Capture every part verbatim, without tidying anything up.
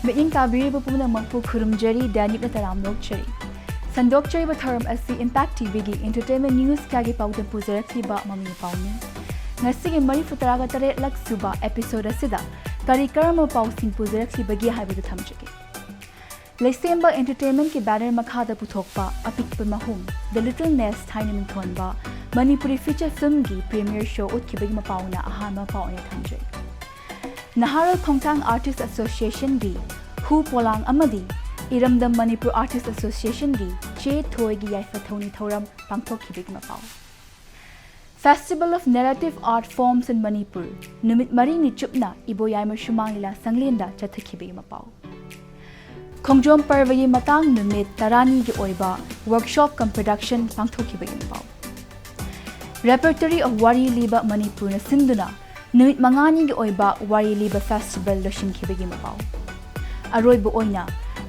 ꯃꯤꯠꯌꯦꯡ ꯇꯥꯕꯤꯔꯤꯕ ꯄꯨꯝꯅꯃꯛꯄꯨ ꯈꯨꯔꯨꯝꯖꯔꯤ, ꯗꯥꯅꯤꯛꯅ ꯇꯔꯥꯝꯅ ꯑꯣꯛꯆꯔꯤ꯫ ꯁꯟꯗꯣꯛꯆꯔꯤꯕ ꯊꯧꯔꯝ ꯑꯁꯤ Impact ꯇꯤꯚꯤꯒꯤ entertainment news ꯀꯌꯥꯒꯤ ꯄꯥꯎꯗꯝ ꯄꯨꯖꯔꯛꯂꯤꯕ ꯃꯃꯤ ꯄꯥꯎꯅꯤ꯫ ꯉꯁꯤꯒꯤ ꯃꯔꯤꯐꯨ ꯇꯔꯥꯒ ꯇꯔꯦꯠ ꯂꯛ ꯁꯨꯕ episode ꯑꯁꯤꯗ ꯀꯔꯤ ꯀꯔꯝꯕ ꯄꯥꯎꯁꯤꯡ ꯄꯨꯖꯔꯛꯂꯤꯕꯒꯦ ꯍꯥꯏꯕꯗꯨ ꯊꯝꯖꯒꯦ꯫ ꯂꯩꯁꯦꯝꯕ Entertainment ꯀꯤ banner ꯃꯈꯥꯗ ꯄꯨꯊꯣꯛꯄ ꯑꯄꯤꯛꯄ ꯃꯍꯨꯝ, The Little Nest ꯍꯥꯏꯅ ꯃꯤꯡꯊꯣꯟꯕ ꯃꯅꯤꯄꯨꯔꯤ feature film ꯒꯤ premiere show ꯎꯠꯈꯤꯕꯒꯤ ꯃꯄꯥꯎꯅ ꯑꯍꯥꯟꯕ ꯄꯥꯎ ꯑꯣꯏꯅ ꯊꯝꯖꯩ꯫ ꯅꯍꯥꯔꯣꯜ ꯈꯣꯡꯊꯥꯡ Artist Association ꯒꯤ ꯍꯨ ꯄꯣꯂꯥꯡ ꯑꯃꯗꯤ ꯏꯔꯝꯗꯝ ꯃꯅꯤꯄꯨꯔ Artist Association ꯒꯤ ꯆꯦ ꯊꯣꯏꯒꯤ ꯌꯥꯏꯐ ꯊꯧꯅꯤ ꯊꯧꯔꯝ ꯄꯥꯡꯊꯣꯛꯈꯤꯕꯒꯤ ꯃꯄꯥꯎ꯫ Festival of Narrative Art Forms in Manipur ꯅꯨꯃꯤꯠ ꯃꯔꯤꯅꯤ ꯆꯨꯞꯅ ꯏꯕꯣꯌꯥꯏꯃ ꯁꯨꯃꯥꯡ ꯂꯤꯂꯥ ꯁꯪꯂꯦꯟꯗ ꯆꯠꯊꯈꯤꯕꯒꯤ ꯃꯄꯥꯎ꯫ ꯈꯣꯡꯖꯣꯝ ꯄꯔꯕꯒꯤ ꯃꯇꯥꯡ ꯅꯨꯃꯤꯠ ꯇꯔꯥꯅꯤꯒꯤ ꯑꯣꯏꯕ workshop cum production ꯄꯥꯡꯊꯣꯛꯈꯤꯕꯒꯤ ꯃꯄꯥꯎ꯫ Repertory of ꯋꯥꯔꯤ ꯂꯤꯕ ꯃꯅꯤꯄꯨꯔꯅ ꯁꯤꯟꯗꯨꯅ ꯅꯨꯃꯤꯠ ꯃꯉꯥꯅꯤꯒꯤ ꯑꯣꯏꯕ ꯋꯥꯔꯤ ꯂꯤꯕ festival ꯂꯣꯏꯁꯤꯟꯈꯤꯕꯒꯤ ꯃꯄꯥꯎ꯫ ꯑꯔꯣꯏꯕ ꯑꯣꯏꯅ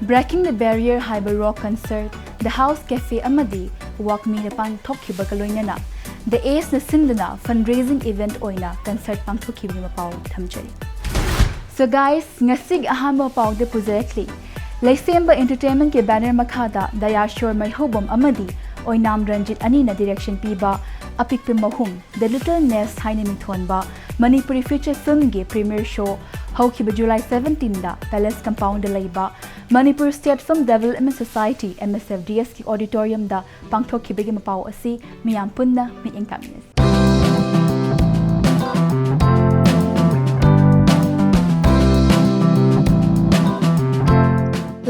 Breaking the Barrier ꯍꯥꯏꯕ rock concert The House Cafe ꯑꯃꯗꯤ Walk Me ꯅ ꯄꯥꯡꯊꯣꯛꯈꯤꯕꯒ ꯂꯣꯏꯅꯅ The Ace ꯅ ꯁꯤꯟꯗꯨꯅ fundraising event ꯑꯣꯏꯅ concert ꯄꯥꯡꯊꯣꯛꯈꯤꯕꯒꯤ ꯃꯄꯥꯎ ꯊꯝꯖꯔꯤ꯫ So guys, ꯉꯁꯤꯒꯤ ꯑꯍꯥꯟꯕ ꯄꯥꯎꯗ ꯄꯨꯖꯔꯛꯂꯤ꯫ ꯂꯩꯁꯦꯝꯕ Entertainment ꯀꯤ banner ꯃꯈꯥꯗ ꯗꯌꯥꯁꯣꯔ ꯃꯩꯍꯧꯕꯝ ꯑꯃꯗꯤ ꯑꯣꯏꯅꯥꯝ ꯔꯟꯖꯤꯠ ꯑꯅꯤꯅ direction ꯄꯤꯕ ꯑꯄꯤꯛꯄ ꯃꯍꯨꯝ, The Little Nest ꯍꯥꯏꯅ ꯃꯤꯡꯊꯣꯟꯕ ꯃꯅꯤꯄꯨꯔꯤ feature film ꯒꯤ premiere show ꯍꯧꯈꯤꯕ July seventeen ꯗ Palace Compound ꯗ ꯂꯩꯕ Manipur State Film Development Society, M S F D S ꯀꯤ auditorium ꯗ ꯄꯥꯡꯊꯣꯛꯈꯤꯕꯒꯤ ꯃꯄꯥꯎ ꯑꯁꯤ ꯃꯤꯌꯥꯝ ꯄꯨꯟꯅ ꯃꯤꯠꯌꯦꯡ ꯇꯥꯃꯤꯟꯅꯁꯤ꯫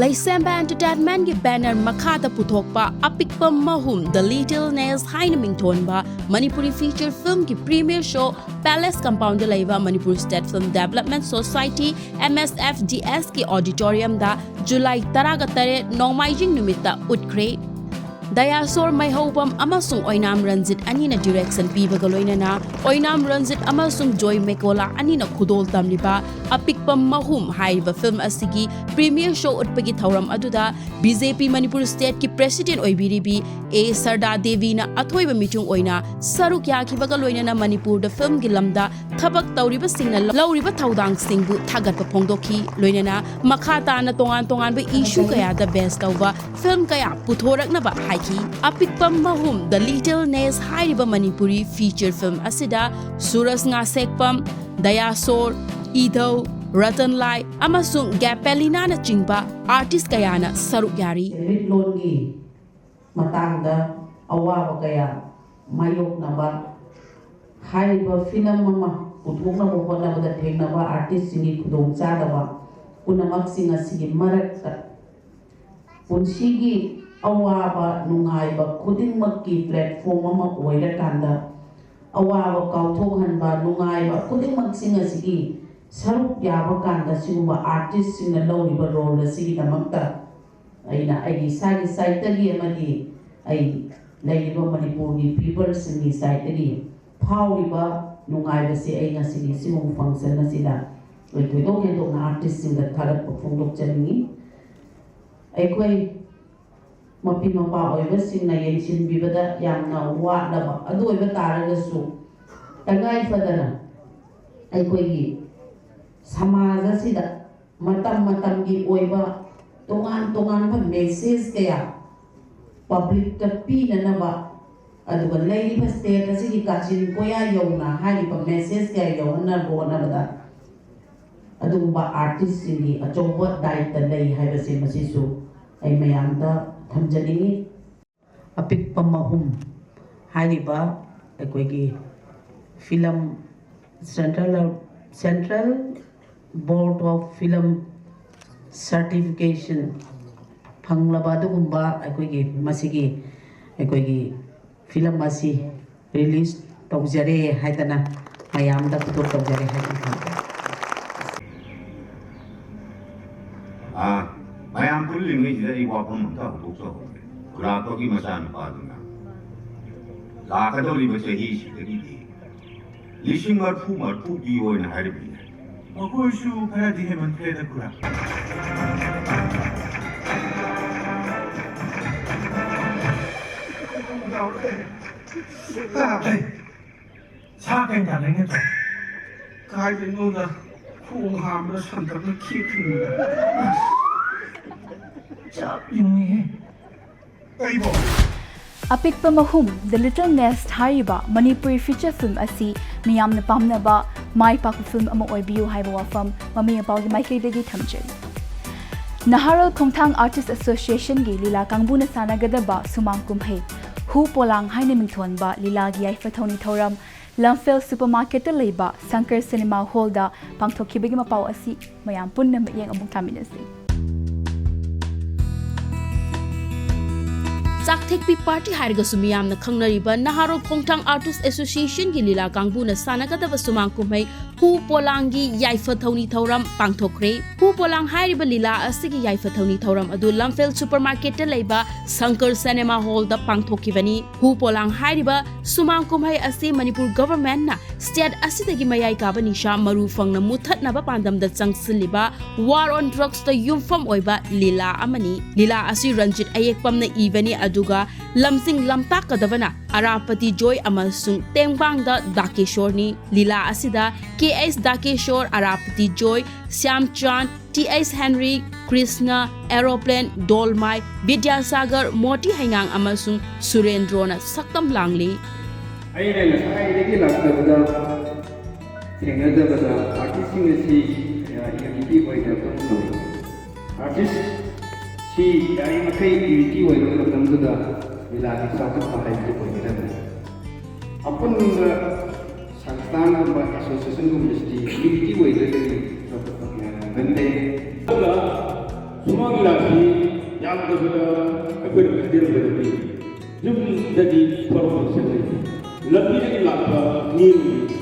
ꯂꯩꯁꯦꯝꯕ Entertainment ꯀꯤ banner ꯃꯈꯥꯗ ꯄꯨꯊꯣꯛꯄ ꯑꯄꯤꯛꯄ ꯃꯍꯨꯝ, The Little Nest ꯍꯥꯏꯅ ꯃꯤꯡꯊꯣꯟꯕ ꯃꯅꯤꯄꯨꯔꯤ feature film ꯒꯤ premiere show Palace Compound ꯗ ꯂꯩꯕ Manipur State Film Development Society, M S F D S ꯀꯤ auditorium ꯗ July ꯇꯔꯥꯒ ꯇꯔꯦꯠ ꯅꯣꯡꯃꯥꯏꯖꯤꯡ ꯅꯨꯃꯤꯠꯇ ꯎꯠꯈ꯭ꯔꯦ꯫ ꯗꯌꯥꯁꯣꯔ ꯃꯩꯍꯧꯕꯝ ꯑꯃꯁꯨꯡ ꯑꯣꯏꯅꯥꯝ ꯔꯟꯖꯤꯠ ꯑꯅꯤꯅ direction ꯄꯤꯕꯒ ꯂꯣꯏꯅꯅ ꯑꯣꯏꯅꯥꯝ ꯔꯟꯖꯤꯠ ꯑꯃꯁꯨꯡ ꯖꯣꯏ ꯃꯦꯀꯣꯂꯥ ꯑꯅꯤꯅ ꯈꯨꯗꯣꯜ ꯇꯝꯂꯤꯕ ꯑꯄꯤꯛ ꯄꯝ ꯃꯍꯨꯝ ꯍꯥꯏꯔꯤꯕ ꯐꯤꯜꯝ ꯑꯁꯤꯒꯤ ꯄ꯭ꯔꯤꯃꯤꯌꯔ ꯁꯣ ꯎꯠꯄꯒꯤ ꯊꯧꯔꯝ ꯑꯗꯨꯗ ꯕꯤ ꯖꯦ ꯄꯤ ꯃꯅꯤꯄꯨꯔ ꯁ꯭ꯇꯦꯠꯀꯤ ꯄ꯭ꯔꯦꯁꯤꯗꯦꯟꯠ ꯑꯣꯏꯕꯤꯔꯤꯕꯤ ꯑꯦ ꯁꯔꯗꯥ ꯗꯦꯕꯤꯅ ꯑꯊꯣꯏꯕ ꯃꯤꯆꯨꯡ ꯑꯣꯏꯅ ꯁꯔꯨꯛ ꯌꯥꯈꯤꯕꯒ ꯂꯣꯏꯅꯅ ꯃꯅꯤꯄꯨꯔꯗ ꯐꯤꯜꯝꯒꯤ ꯂꯝꯗ ꯊꯕꯛ ꯇꯧꯔꯤꯕꯁꯤꯡꯅ ꯂꯧꯔꯤꯕ ꯊꯧꯗꯥꯡꯁꯤꯡꯕꯨ ꯊꯥꯒꯠꯄ ꯐꯣꯡꯗꯣꯛꯈꯤ꯫ ꯂꯣꯏꯅꯅ ꯃꯈꯥ ꯇꯥꯅ ꯇꯣꯉꯥꯟ ꯇꯣꯉꯥꯟꯕ ꯏꯁꯨ ꯀꯌꯥꯗ ꯕꯦꯁ ꯇꯧꯕ ꯐꯤꯜꯝ ꯀꯌꯥ ꯄꯨꯊꯣꯔꯛꯅꯕ ꯍꯥꯏꯈꯤ꯫ ꯑꯄꯤꯛꯄ ꯃꯍꯨꯝ, The Little Nest ꯍꯥꯏꯔꯤꯕ ꯃꯅꯤꯄꯨꯔꯤ ꯐꯤꯆꯔ ꯐꯤꯜꯝ ꯑꯁꯤꯗ ꯁꯨꯔꯖ ꯉꯥꯁꯦꯛꯄꯝ, ꯗꯌꯥꯁꯣꯔ, ꯏꯙꯧ, ꯔꯇꯟꯂꯥꯏ ꯑꯃꯁꯨꯡ ꯒꯦꯄꯦꯂꯤꯅꯥꯅꯆꯤꯡꯕ ꯑꯥꯔꯇꯤꯁ ꯀꯌꯥꯅ ꯁꯔꯨꯛ ꯌꯥꯔꯤ꯫ ꯁꯦꯟꯃꯤꯠꯂꯣꯟꯒꯤ ꯃꯇꯥꯡꯗ ꯑꯋꯥꯕ ꯀꯌꯥ ꯃꯥꯌꯣꯛꯅꯕ, ꯍꯥꯏꯔꯤꯕ ꯐꯤꯂꯝ ꯑꯃ ꯄꯨꯊꯣꯛꯅꯕ ꯍꯣꯠꯅꯕꯗ ꯊꯦꯡꯅꯕ ꯑꯥꯔꯇꯤꯁꯁꯤꯡꯒꯤ ꯈꯨꯗꯣꯡꯆꯥꯗꯕ ꯄꯨꯝꯅꯃꯛꯁꯤꯡ ꯑꯁꯤꯒꯤ ꯃꯔꯛꯇ ꯄꯨꯟꯁꯤꯒꯤ ꯑꯋꯥꯕ ꯅꯨꯡꯉꯥꯏꯕ ꯈꯨꯗꯤꯡꯃꯛꯀꯤ ꯄ꯭ꯂꯦꯠꯐꯣꯝ ꯑꯃ ꯑꯣꯏꯔꯀꯥꯟꯗ, ꯑꯋꯥꯕ ꯀꯥꯎꯊꯣꯛꯍꯟꯕ, ꯅꯨꯡꯉꯥꯏꯕ ꯈꯨꯗꯤꯡꯃꯛꯁꯤꯡ ꯑꯁꯤꯒꯤ ꯁꯔꯨꯛ ꯌꯥꯕ ꯀꯥꯟꯗ ꯁꯤꯒꯨꯝꯕ ꯑꯥꯔꯇꯤꯁꯁꯤꯡꯅ ꯂꯧꯔꯤꯕ ꯔꯣꯜ ꯑꯁꯤꯒꯤꯗꯃꯛꯇ ꯑꯩꯅ ꯑꯩꯒꯤ ꯏꯁꯥꯒꯤ ꯁꯥꯏꯠꯇꯒꯤ ꯑꯃꯗꯤ ꯑꯩ ꯂꯩꯔꯤꯕ ꯃꯅꯤꯄꯨꯔꯒꯤ ꯄꯤꯄꯜꯁꯤꯡꯒꯤ ꯁꯥꯏꯠꯇꯒꯤ ꯐꯥꯎꯔꯤꯕ ꯅꯨꯡꯉꯥꯏꯕꯁꯤ ꯑꯩ ꯉꯁꯤꯒꯤ ꯁꯤꯒꯨꯝꯕ ꯐꯪꯁꯟ ꯑꯁꯤꯗ ꯑꯩ ꯊꯣꯏꯗꯣꯛ ꯍꯦꯟꯗꯣꯛꯅ ꯑꯥꯔꯇꯤꯁꯁꯤꯡꯗ ꯊꯥꯒꯠꯄ ꯐꯣꯡꯗꯣꯛꯆꯅꯤꯡꯏ꯫ ꯑꯩꯈꯣꯏ ꯃꯄꯤ ꯃꯄꯥ ꯑꯣꯏꯕꯁꯤꯡꯅ ꯌꯦꯡꯁꯤꯟꯕꯤꯕꯗ ꯌꯥꯝꯅ ꯋꯥꯠꯂꯕ ꯑꯗꯨ ꯑꯣꯏꯕ ꯇꯥꯔꯒꯁꯨ, ꯇꯉꯥꯏ ꯐꯗꯅ ꯑꯩꯈꯣꯏꯒꯤ ꯁꯃꯥꯖ ꯑꯁꯤꯗ ꯃꯇꯝ ꯃꯇꯝꯒꯤ ꯑꯣꯏꯕ ꯇꯣꯉꯥꯟ ꯇꯣꯉꯥꯟꯕ ꯃꯦꯁꯦꯖ ꯀꯌꯥ ꯄꯕ꯭ꯂꯤꯛꯇ ꯄꯤꯅꯅꯕ, ꯑꯗꯨꯒ ꯂꯩꯔꯤꯕ ꯁ꯭ꯇꯦꯠ ꯑꯁꯤꯒꯤ ꯀꯥꯆꯤꯟ ꯀꯣꯌꯥ ꯌꯧꯅ ꯍꯥꯏꯔꯤꯕ ꯃꯦꯁꯦꯖ ꯀꯌꯥ ꯌꯧꯍꯟꯅꯕ ꯍꯣꯠꯅꯕꯗ ꯑꯗꯨꯒꯨꯝꯕ ꯑꯥꯔꯇꯤꯁꯁꯤꯡꯒꯤ ꯑꯆꯧꯕ ꯗꯥꯏꯇ ꯂꯩ ꯍꯥꯏꯕꯁꯦ ꯃꯁꯤꯁꯨ ꯑꯩ ꯃꯌꯥꯝꯗ ꯊꯝꯖꯅꯤꯡꯏ꯫ ꯑꯄꯤꯛꯄ ꯃꯍꯨꯝ ꯍꯥꯏꯔꯤꯕ ꯑꯩꯈꯣꯏꯒꯤ film central, central board of film certification ꯐꯪꯂꯕ ꯑꯗꯨꯒꯨꯝꯕ ꯑꯩꯈꯣꯏꯒꯤ ꯃꯁꯤꯒꯤ ꯑꯩꯈꯣꯏꯒꯤ ꯐꯤꯂꯝ ꯑꯁꯤ ꯔꯤꯂꯤꯖ ꯇꯧꯖꯔꯦ ꯍꯥꯏꯗꯅ ꯃꯌꯥꯝꯗ ꯈꯨꯗꯣꯜ ꯇꯧꯖꯔꯦ ꯍꯥꯏꯗꯅ ꯊꯝꯖꯔꯦ꯫ ꯑꯥ, ꯃꯌꯥꯝ ꯄꯨꯜꯂꯤꯉꯩꯁꯤꯗ ꯑꯩ ꯋꯥꯐꯝ ꯑꯝꯇ ꯍꯧꯗꯣꯛꯆꯍꯧꯒꯦ꯫ ꯈꯨꯔꯥꯛꯄꯒꯤ ꯃꯆꯥꯅꯨꯄꯥꯗꯨꯅ ꯂꯥꯛꯀꯗꯧꯔꯤꯕ ꯆꯍꯤꯁꯤꯗꯒꯤꯗꯤ ꯂꯤꯁꯤꯡ ꯃꯔꯐꯨ ꯃꯔꯐꯨ ꯄꯤꯌꯣꯅ ꯍꯥꯏꯔꯤꯕꯅꯤ꯫ ꯃꯈꯣꯏꯁꯨ ꯈꯔꯗꯤ ꯍꯦꯟꯃꯟꯈ꯭ꯔꯦꯗ ꯈꯨꯔꯥ꯫ ꯁꯥ ꯀꯩꯅ ꯂꯩꯅꯗ꯭ꯔꯣ? ꯀꯥꯏꯗꯩꯅꯣꯗ, ꯈꯣꯡ ꯍꯥꯝꯕꯗ ꯁꯟꯗ꯭ꯔꯛꯅ ꯈꯦꯛꯈ꯭ꯔꯤꯅꯤꯗ꯫ ꯆꯞ ꯌꯨꯡꯉꯤꯍꯦ꯫ ꯀꯩꯕꯣ? ꯑꯄꯤꯛꯄ ꯃꯍꯨꯝ, The Little Nest ꯍꯥꯏꯔꯤꯕ ꯃꯅꯤꯄꯨꯔꯤ feature film ꯑꯁꯤ ꯃꯤꯌꯥꯝꯅ ꯄꯥꯝꯅꯕ ꯃꯥꯏ ꯄꯥꯛꯄ film ꯑꯃ ꯑꯣꯏꯕꯤꯌꯨ ꯍꯥꯏꯕ ꯋꯥꯐꯝ ꯃꯃꯤ ꯃꯄꯥꯒꯤ ꯃꯥꯏꯀꯩꯗꯒꯤ ꯊꯝꯖꯔꯤ꯫ ꯅꯍꯥꯔꯣꯜ ꯈꯣꯡꯊꯥꯡ Artist Association ꯒꯤ ꯂꯤꯂꯥ ꯀꯥꯡꯕꯨꯅ ꯁꯥꯟꯅꯒꯗꯕ ꯁꯨꯃꯥꯡ ꯀꯨꯝꯍꯩ ꯍꯨ ꯄꯣꯂꯥꯡ ꯍꯥꯏꯅ ꯃꯤꯡꯊꯣꯟꯕ ꯂꯤꯂꯥꯒꯤ ꯌꯥꯏꯐ ꯊꯧꯅꯤ ꯊꯧꯔꯝ ꯂꯝꯐꯦꯜ supermarket ꯇ ꯂꯩꯕ ꯁꯪꯀꯔ cinema hall ꯗ ꯄꯥꯡꯊꯣꯛꯈꯤꯕꯒꯤ ꯃꯄꯥꯎ ꯑꯁꯤ ꯃꯌꯥꯝ ꯄꯨꯟꯅ ꯃꯤꯠꯌꯦꯡ ꯑꯃꯨꯛ ꯊꯥꯃꯤꯟꯅꯁꯤ꯫ ꯆꯥꯛꯊꯦꯛꯄꯤ party ꯍꯥꯏꯔꯒꯁꯨ ꯃꯤꯌꯥꯝꯅ ꯈꯪꯅꯔꯤꯕ ꯅꯍꯥꯔꯣꯜ ꯈꯣꯡꯊꯥꯡ Artist Association ꯒꯤ ꯂꯤꯂꯥ ꯀꯥꯡꯕꯨꯅ ꯁꯥꯟꯅꯒꯗꯕ ꯁꯨꯃꯥꯡ ꯀꯨꯝꯍꯩ ꯍꯨ ꯄꯣꯂꯥꯡꯒꯤ ꯌꯥꯏꯐ ꯊꯧꯅꯤ ꯊꯧꯔꯝ ꯄꯥꯡꯊꯣꯛꯈ꯭ꯔꯦ꯫ ꯍꯨ ꯄꯣꯂꯥꯡ ꯍꯥꯏꯔꯤꯕ ꯂꯤꯂꯥ ꯑꯁꯤꯒꯤ ꯌꯥꯏꯐ ꯊꯧꯅꯤ ꯊꯧꯔꯝ ꯑꯗꯨ ꯂꯝꯐꯦꯜ supermarket ꯇ ꯂꯩꯕ ꯁꯪꯀꯔ cinema hall ꯗ ꯄꯥꯡꯊꯣꯛꯈꯤꯕꯅꯤ꯫ ꯍꯨ ꯄꯣꯂꯥꯡ ꯍꯥꯏꯔꯤꯕ ꯁꯨꯃꯥꯡ ꯀꯨꯝꯍꯩ ꯑꯁꯤ ꯃꯅꯤꯄꯨꯔ government ꯅ state ꯑꯁꯤꯗꯒꯤ ꯃꯌꯥꯏ ꯀꯥꯕ ꯅꯤꯁꯥ ꯃꯔꯨ ꯐꯪꯅ ꯃꯨꯠꯊꯠꯅꯕ ꯄꯥꯟꯗꯝꯗ ꯆꯪꯁꯤꯜꯂꯤꯕ War on Drugs ꯇ ꯌꯨꯝꯐꯝ ꯑꯣꯏꯕ ꯂꯤꯂꯥ ꯑꯃꯅꯤ꯫ ꯂꯤꯂꯥ ꯑꯁꯤ ꯔꯟꯖꯤꯠ ꯑꯌꯦꯛꯄꯝꯅ ꯏꯕꯅꯤ, ꯑꯗꯨꯒ ꯂꯝꯖꯤꯡ ꯂꯝꯇꯥꯛꯀꯗꯕꯅ ꯑꯔꯥꯄꯇꯤ ꯖꯣꯏ ꯑꯃꯁꯨꯡ ꯇꯦꯡꯕꯥꯡꯗ ꯗꯥꯀꯦꯁꯣꯔꯅꯤ꯫ ꯂꯤꯂꯥ ꯑꯁꯤꯗ K H Dakesor, Arapati Joy, Shyamchand, T H Henry, Krishna, aeroplane, Dolmai, Bidyasagar, Moti ꯍꯩꯉꯥꯡ ꯑꯃꯁꯨꯡ ꯁꯨꯔꯦꯟꯗ꯭ꯔꯣꯅ ꯁꯛꯇꯝ ꯂꯥꯡꯂꯤ꯫ ꯑꯩꯅ ꯉꯁꯥꯏꯗꯒꯤ ꯂꯥꯛꯆꯕꯗ ꯊꯦꯡꯅꯖꯕꯗ artist ꯁꯤꯡ ꯑꯁꯤ ꯀꯌꯥ unity ꯑꯣꯏꯅ ꯄꯨꯟꯗꯦ꯫ Artist ꯁꯤ ꯌꯥꯔꯤꯃꯈꯩ unity ꯑꯣꯏꯕ ꯃꯇꯝꯗꯨꯗ ꯂꯤꯂꯥꯒꯤ ꯆꯥꯎꯈꯠꯄ ꯍꯥꯏꯕꯗꯨ ꯑꯣꯏꯒꯗꯕꯅꯤ꯫ ꯑꯄꯨꯟꯕ ꯁꯪꯁꯊꯥꯟꯒꯨꯝꯕ association ꯒꯨꯝꯕꯁꯤꯗꯤ unity ꯑꯣꯏꯗ꯭ꯔꯒꯗꯤ ꯆꯥꯎꯈꯠꯄ ꯀꯌꯥ ꯉꯝꯒꯟꯗꯦ꯫ ꯑꯗꯨꯒ ꯁꯨꯃꯥꯡ ꯂꯤꯂꯥꯁꯤ ꯌꯥꯝꯗꯕꯗ ꯑꯩꯈꯣꯏꯅ ꯈꯟꯖꯔꯨꯕꯗꯗꯤ ꯌꯨꯝꯗꯗꯤ ꯊꯣꯛꯂꯛꯄ ꯆꯠꯅꯩ꯫ ꯂꯝꯕꯤꯗꯒꯤ ꯂꯥꯛꯄ ꯃꯤ ꯑꯃꯒꯤ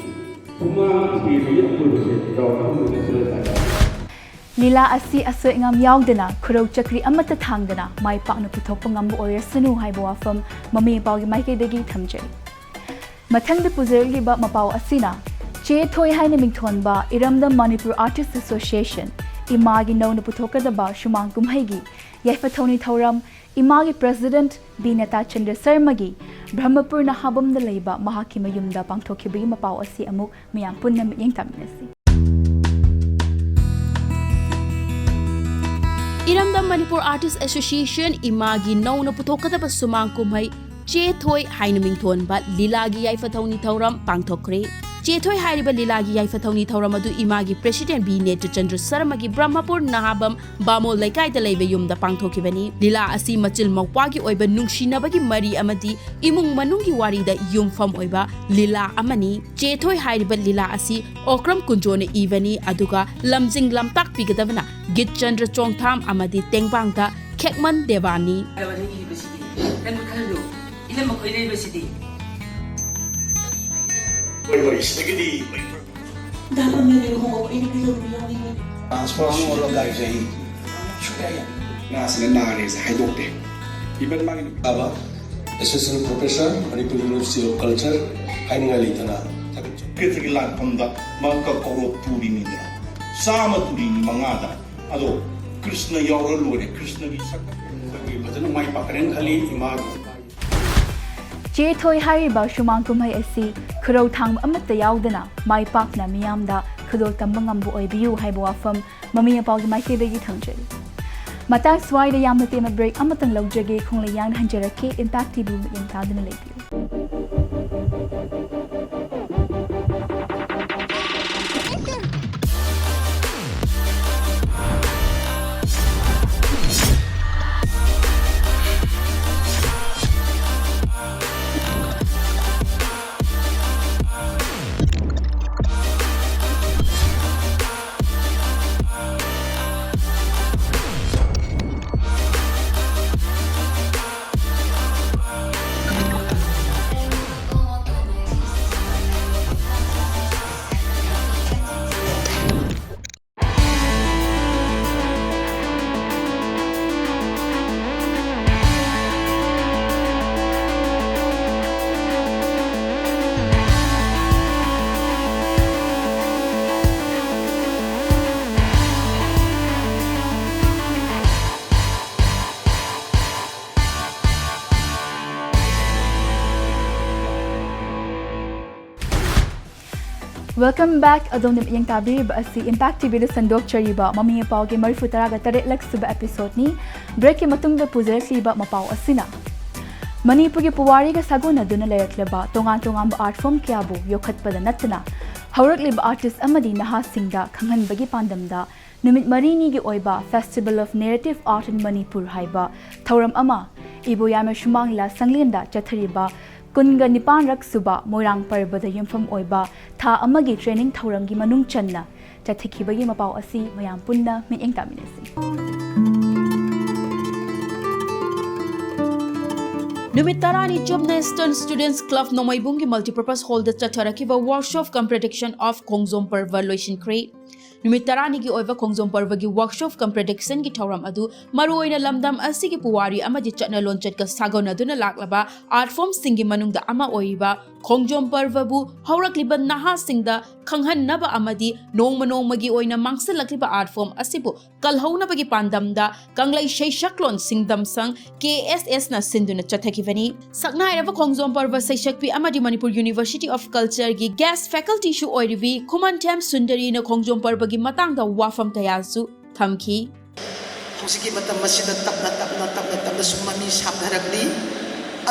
ꯁꯨꯃꯥꯡ ꯊꯦꯡꯕꯒꯤ ꯑꯀꯣꯏꯕꯁꯦ ꯔꯥꯎꯟ ꯑꯍꯨꯝ ꯑꯣꯏꯅ ꯆꯠꯂ ꯇꯥꯏ꯫ ꯂꯤꯂꯥ ꯑꯁꯤ ꯑꯁꯣꯏ ꯑꯉꯥꯝ ꯌꯥꯎꯗꯅ, ꯈꯨꯔꯧ ꯆꯀ꯭ꯔꯤ ꯑꯃꯠꯇ ꯊꯥꯡꯗꯅ ꯃꯥꯏ ꯄꯥꯛꯅ ꯄꯨꯊꯣꯛꯄ ꯉꯝꯕ ꯑꯣꯏꯔꯁꯅꯨ ꯍꯥꯏꯕ ꯋꯥꯐꯝ ꯃꯃꯤ ꯃꯄꯥꯒꯤ ꯃꯥꯏꯀꯩꯗꯒꯤ ꯊꯝꯖꯔꯤ꯫ ꯃꯊꯪꯗ ꯄꯨꯖꯔꯛꯂꯤꯕ ꯃꯄꯥꯎ ꯑꯁꯤꯅ ꯆꯦ ꯊꯣꯏ ꯍꯥꯏꯅ ꯃꯤꯡꯊꯣꯟꯕ ꯏꯔꯝꯗꯝ ꯃꯅꯤꯄꯨꯔ ꯑꯥꯔꯇꯤꯁ ꯑꯦꯁꯣꯁꯤꯌꯦꯁꯟ, ꯏꯃꯥꯒꯤ ꯅꯧꯅ ꯄꯨꯊꯣꯛꯀꯗꯕ ꯁꯨꯃꯥꯡ ꯀꯨꯝꯍꯩꯒꯤ ꯌꯥꯏꯐ ꯊꯧꯅꯤ ꯊꯧꯔꯝ, ꯏꯃꯥꯒꯤ ꯄ꯭ꯔꯦꯁꯤꯗꯦꯟꯠ ꯕꯤ ꯅꯦꯇꯥ ꯆꯟꯗ꯭ꯔ ꯁꯔꯃꯒꯤ ꯕ꯭ꯔꯍꯃꯄꯨꯔ ꯅꯍꯥꯕꯝꯗ ꯂꯩꯕ ꯃꯍꯥꯛꯀꯤ ꯃꯌꯨꯝꯗ ꯄꯥꯡꯊꯣꯛꯈꯤꯕꯒꯤ ꯃꯄꯥꯎ ꯑꯁꯤ ꯑꯃꯨꯛ ꯃꯤꯌꯥꯝ ꯄꯨꯟꯅ ꯃꯤꯠꯌꯦꯡ ꯇꯥꯃꯤꯟꯅꯁꯤ꯫ ꯏꯔꯝꯗꯝ ꯃꯅꯤꯄꯨꯔ ꯑꯥꯔꯇꯤꯁ ꯑꯦꯁꯣꯁꯤꯌꯦꯁꯟ, ꯏꯃꯥꯒꯤ ꯅꯧꯅ ꯄꯨꯊꯣꯛꯀꯗꯕ ꯁꯨꯃꯥꯡ ꯀꯨꯝꯍꯩ ꯆꯦ ꯊꯣꯏ ꯍꯥꯏꯅ ꯃꯤꯡꯊꯣꯟꯕ ꯂꯤꯂꯥꯒꯤ ꯌꯥꯏꯐ ꯊꯧꯅꯤ ꯊꯧꯔꯝ ꯄꯥꯡꯊꯣꯛꯈ꯭ꯔꯦ꯫ ꯆꯦ ꯊꯣꯏ ꯍꯥꯏꯔꯤꯕ ꯂꯤꯂꯥꯒꯤ ꯌꯥꯏꯐ ꯊꯧꯅꯤ ꯊꯧꯔꯝ ꯑꯗꯨ ꯏꯃꯥꯒꯤ ꯄ꯭ꯔꯦꯁꯤꯗꯦꯟꯠ ꯕꯤ ꯅꯦꯇꯥ ꯆꯟꯗ꯭ꯔ ꯁꯔꯃꯒꯤ ꯕ꯭ꯔꯍꯃꯄꯨꯔ ꯅꯍꯥꯕꯝ ꯕꯥꯃꯣꯜ ꯂꯩꯀꯥꯏꯗ ꯂꯩꯕ ꯌꯨꯝꯗ ꯄꯥꯡꯊꯣꯛꯈꯤꯕꯅꯤ꯫ ꯂꯤꯂꯥ ꯑꯁꯤ ꯃꯆꯤꯜ ꯃꯧꯄ꯭ꯋꯥꯒꯤ ꯑꯣꯏꯕ ꯅꯨꯡꯁꯤꯅꯕꯒꯤ ꯃꯔꯤ ꯑꯃꯗꯤ ꯏꯃꯨꯡ ꯃꯅꯨꯡꯒꯤ ꯋꯥꯔꯤꯗ ꯌꯨꯝꯐꯝ ꯑꯣꯏꯕ ꯂꯤꯂꯥ ꯑꯃꯅꯤ꯫ ꯆꯦ ꯊꯣꯏ ꯍꯥꯏꯔꯤꯕ ꯂꯤꯂꯥ ꯑꯁꯤ ꯑꯣꯀ꯭ꯔꯝ ꯀꯨꯟꯖꯣꯅ ꯏꯕꯅꯤ, ꯑꯗꯨꯒ ꯂꯝꯖꯤꯡ ꯂꯝꯇꯥꯛꯄꯤꯒꯗꯕꯅ ꯒꯤꯠꯆꯟꯗ꯭ꯔ ꯆꯣꯡꯊꯥꯝ ꯑꯃꯗꯤ ꯇꯦꯡꯕꯥꯡꯊ ꯈꯦꯛꯃꯟ ꯗꯦꯕꯥꯅꯤ꯫ ꯍꯥꯏꯕꯅꯤ ꯏꯕꯁꯤꯗꯤ꯫ ꯅꯪ ꯈꯜꯂꯨ, ꯏꯅꯝꯃ ꯈꯣꯏ ꯂꯩꯕꯁꯤꯗꯤ꯫ ꯍꯣꯏ, ꯍꯣꯏ, ꯁꯤꯗꯒꯤꯗꯤ ꯗꯥ ꯄꯥꯃꯦꯂꯥꯒꯤ ꯂꯨꯍꯣꯡꯕꯕꯨ ꯑꯩꯅ ꯀꯩꯗꯧꯔꯨꯕ ꯌꯥꯎꯅꯤꯡꯉꯤ? ꯇ꯭ꯔꯥꯟꯁꯐꯔ ꯑꯃ ꯑꯣꯜꯂꯝꯗꯥꯏꯁꯦ ꯑꯩ ꯁꯨꯡꯌꯥ ꯌꯥꯅꯤꯡꯗꯦ꯫ ꯉꯥꯁꯤꯅ ꯅꯥꯔꯦꯁꯦ ꯍꯥꯏꯗꯣꯛꯇꯦ꯫ ꯏꯚꯟ ꯃꯥꯒꯤ ꯅꯨꯄꯤ ꯇꯥꯕ association professor, Manipur university of culture ꯍꯥꯏꯅꯤꯡꯉꯥꯏ ꯂꯩꯇꯅ ꯊꯥꯒꯠꯆꯔꯤ꯫ ꯀ꯭ꯔꯤꯇꯤꯒꯤ ꯂꯥꯟꯐꯝꯗ ꯃꯍꯥꯛꯀ ꯀ꯭ꯔꯣꯔ ꯇꯨꯔꯤꯅꯤꯗꯅ, ꯆꯥꯝꯃ ꯇꯨꯔꯤꯅꯤ ꯃꯉꯥꯗ꯫ ꯑꯗꯣ ꯀ꯭ꯔꯤꯁꯅ ꯌꯥꯎꯔ ꯂꯣꯏꯔꯦ, ꯀ꯭ꯔꯤꯁꯅꯒꯤ ꯁꯛ꯫ ꯑꯩꯈꯣꯏꯒꯤ ꯐꯖꯅ ꯃꯥꯏ ꯄꯥꯛꯀꯅꯦꯅ ꯈꯜꯂꯤ ꯏꯃꯥꯒꯤ꯫ ꯆꯦ ꯊꯣꯏ ꯍꯥꯏꯔꯤꯕ ꯁꯨꯃꯥꯡ ꯀꯨꯝꯍꯩ ꯑꯁꯤ ꯈꯨꯔꯧ ꯊꯥꯡꯕ ꯑꯃꯠꯇ ꯌꯥꯎꯗꯅ ꯃꯥꯏ ꯄꯥꯛꯅ ꯃꯤꯌꯥꯝꯗ ꯈꯨꯗꯣꯜ ꯇꯝꯕ ꯉꯝꯕ ꯑꯣꯏꯕꯤꯌꯨ ꯍꯥꯏꯕ ꯋꯥꯐꯝ ꯃꯃꯤ ꯃꯄꯥꯒꯤ ꯃꯥꯏꯀꯩꯗꯒꯤ ꯊꯝꯖꯔꯤ꯫ ꯃꯇꯥꯡ ꯁ꯭ꯋꯥꯏꯗ ꯌꯥꯝꯅ ꯇꯦꯟꯕ ꯕ꯭ꯔꯦꯛ ꯑꯃꯇꯪ ꯂꯧꯖꯒꯦ, ꯈꯣꯡꯂꯩ ꯌꯥꯡꯅ ꯍꯟꯖꯔꯛꯀꯦ꯫ ꯏꯝꯄꯦꯛ ꯇꯤꯚꯤ ꯃꯤꯠꯌꯦꯡ ꯇꯥꯗꯨꯅ ꯂꯩꯕꯤꯌꯨ꯫ Welcome back. ꯑꯗꯣꯝꯅ ꯃꯤꯠꯌꯦꯡ ꯇꯥꯕꯤꯔꯤꯕ ꯑꯁꯤ Impact ꯇꯤꯚꯤꯗ ꯁꯟꯗꯣꯛꯆꯔꯤꯕ ꯃꯃꯤ ꯃꯄꯥꯎꯒꯤ ꯃꯔꯤꯐꯨ ꯇꯔꯥꯒ ꯇꯔꯦꯠꯂꯛ ꯁꯨꯕ episodeꯅꯤ꯫ Breakꯀꯤ ꯃꯇꯨꯡꯗ ꯄꯨꯖꯔꯛꯂꯤꯕ ꯃꯄꯥꯎ ꯑꯁꯤꯅ ꯃꯅꯤꯄꯨꯔꯒꯤ ꯄꯨꯋꯥꯔꯤꯒ ꯁꯥꯒꯣꯟꯅꯗꯨꯅ ꯂꯩꯔꯛꯂꯕ ꯇꯣꯉꯥꯟ ꯇꯣꯉꯥꯟꯕ art form ꯀꯌꯥꯕꯨ ꯌꯣꯛꯈꯠꯄꯗ ꯅꯠꯇꯅ ꯍꯧꯔꯛꯂꯤꯕ artist ꯑꯃꯗꯤ ꯅꯍꯥꯁꯤꯡꯗ ꯈꯪꯍꯟꯕꯒꯤ ꯄꯥꯟꯗꯝꯗ ꯅꯨꯃꯤꯠ ꯃꯔꯤꯅꯤꯒꯤ ꯑꯣꯏꯕ Festival of Narrative Art in Manipur ꯍꯥꯏꯕ ꯊꯧꯔꯝ ꯑꯃ ꯏꯕꯣꯌꯥꯏꯃ ꯁꯨꯃꯥꯡ ꯂꯤꯂꯥ ꯁꯪꯂꯦꯟꯗ ꯆꯠꯊꯔꯤꯕ ꯀꯨꯟꯒ ꯅꯤꯄꯥꯟꯔꯛ ꯁꯨꯕ ꯃꯣꯏꯔꯥꯡ ꯄꯔꯕꯗ ꯌꯨꯝꯐꯝ ꯑꯣꯏꯕ ꯊꯥ ꯑꯃꯒꯤ training ꯊꯧꯔꯝꯒꯤ ꯃꯅꯨꯡ ꯆꯟꯅ ꯆꯠꯊꯈꯤꯕꯒꯤ ꯃꯄꯥꯎ ꯑꯁꯤ ꯃꯌꯥꯝ ꯄꯨꯟꯅ ꯃꯤꯠꯌꯦꯡ ꯇꯥꯃꯤꯟꯅꯁꯤ꯫ ꯅꯨꯃꯤꯠ ꯇꯔꯥꯅꯤ ꯆꯨꯞꯅ Eastern Students Club ꯅꯣꯡꯃꯩꯕꯨꯡꯒꯤ multipurpose hallꯗ ꯆꯠꯊꯔꯛꯈꯤꯕ Workshop cum Production of ꯈꯣꯡꯖꯣꯝ ꯄꯔꯕ ꯂꯣꯏꯁꯤꯟꯈ꯭ꯔꯦ꯫ ꯅꯨꯃꯤꯠ ꯇꯔꯥꯅꯤꯒꯤ ꯑꯣꯏꯕ ꯈꯣꯡꯖꯣꯝ ꯄꯔꯕꯒꯤ Workshop cum Productionꯒꯤ ꯊꯧꯔꯝ ꯑꯗꯨ ꯃꯔꯨꯑꯣꯏꯅ ꯂꯝꯗꯝ ꯑꯁꯤꯒꯤ ꯄꯨꯋꯥꯔꯤ ꯑꯃꯗꯤ ꯆꯠꯅ ꯂꯣꯟꯆꯠꯀ ꯁꯥꯒꯣꯟꯅꯗꯨꯅ ꯂꯥꯛꯂꯕ art formꯁꯤꯡꯒꯤ ꯃꯅꯨꯡꯗ ꯑꯃ ꯑꯣꯏꯔꯤꯕ ꯈꯣꯡꯖꯣꯝ ꯄꯔꯕꯕꯨ ꯍꯧꯔꯛꯂꯤꯕ ꯅꯍꯥꯁꯤꯡꯗ ꯈꯪꯍꯟꯅꯕ ꯑꯃꯗꯤ ꯅꯣꯡꯃ ꯅꯣꯡꯃꯒꯤ ꯑꯣꯏꯅ ꯃꯥꯡꯁꯤꯜꯂꯛꯂꯤꯕ art form ꯑꯁꯤꯕꯨ ꯀꯜꯍꯧꯅꯕꯒꯤ ꯄꯥꯟꯗꯝꯗ ꯀꯪꯂꯩ ꯁꯩꯁꯛꯂꯣꯟ ꯁꯤꯡꯗꯝ ꯁꯪ, ꯀꯦ ꯑꯦꯁ ꯑꯦꯁꯅ ꯁꯤꯟꯗꯨꯅ ꯆꯠꯊꯈꯤꯕꯅꯤ꯫ ꯁꯛꯅꯥꯏꯔꯕ ꯈꯣꯡꯖꯣꯝ ꯄꯔꯕ ꯁꯩꯁꯛꯄꯤ ꯑꯃꯗꯤ Manipur University of Cultureꯒꯤ guest facultyꯁꯨ ꯑꯣꯏꯔꯤꯕꯤ ꯈꯨꯃꯟꯊꯦꯝ ꯁꯨꯟꯗꯔꯤꯅ ꯈꯣꯡꯖꯣꯝ ꯄꯔꯕꯒꯤ ꯃꯇꯥꯡꯗ ꯋꯥꯐꯝ ꯀꯌꯥꯁꯨ ꯊꯝꯈꯤ꯫ ꯍꯧꯖꯤꯛꯀꯤ ꯃꯇꯝ ꯑꯁꯤꯗ ꯇꯞꯅ, ꯇꯞꯅ, ꯇꯞꯅ, ꯇꯞꯅ ꯁꯨꯝ ꯃꯃꯤ ꯁꯥꯝꯊꯔꯛꯂꯤ꯫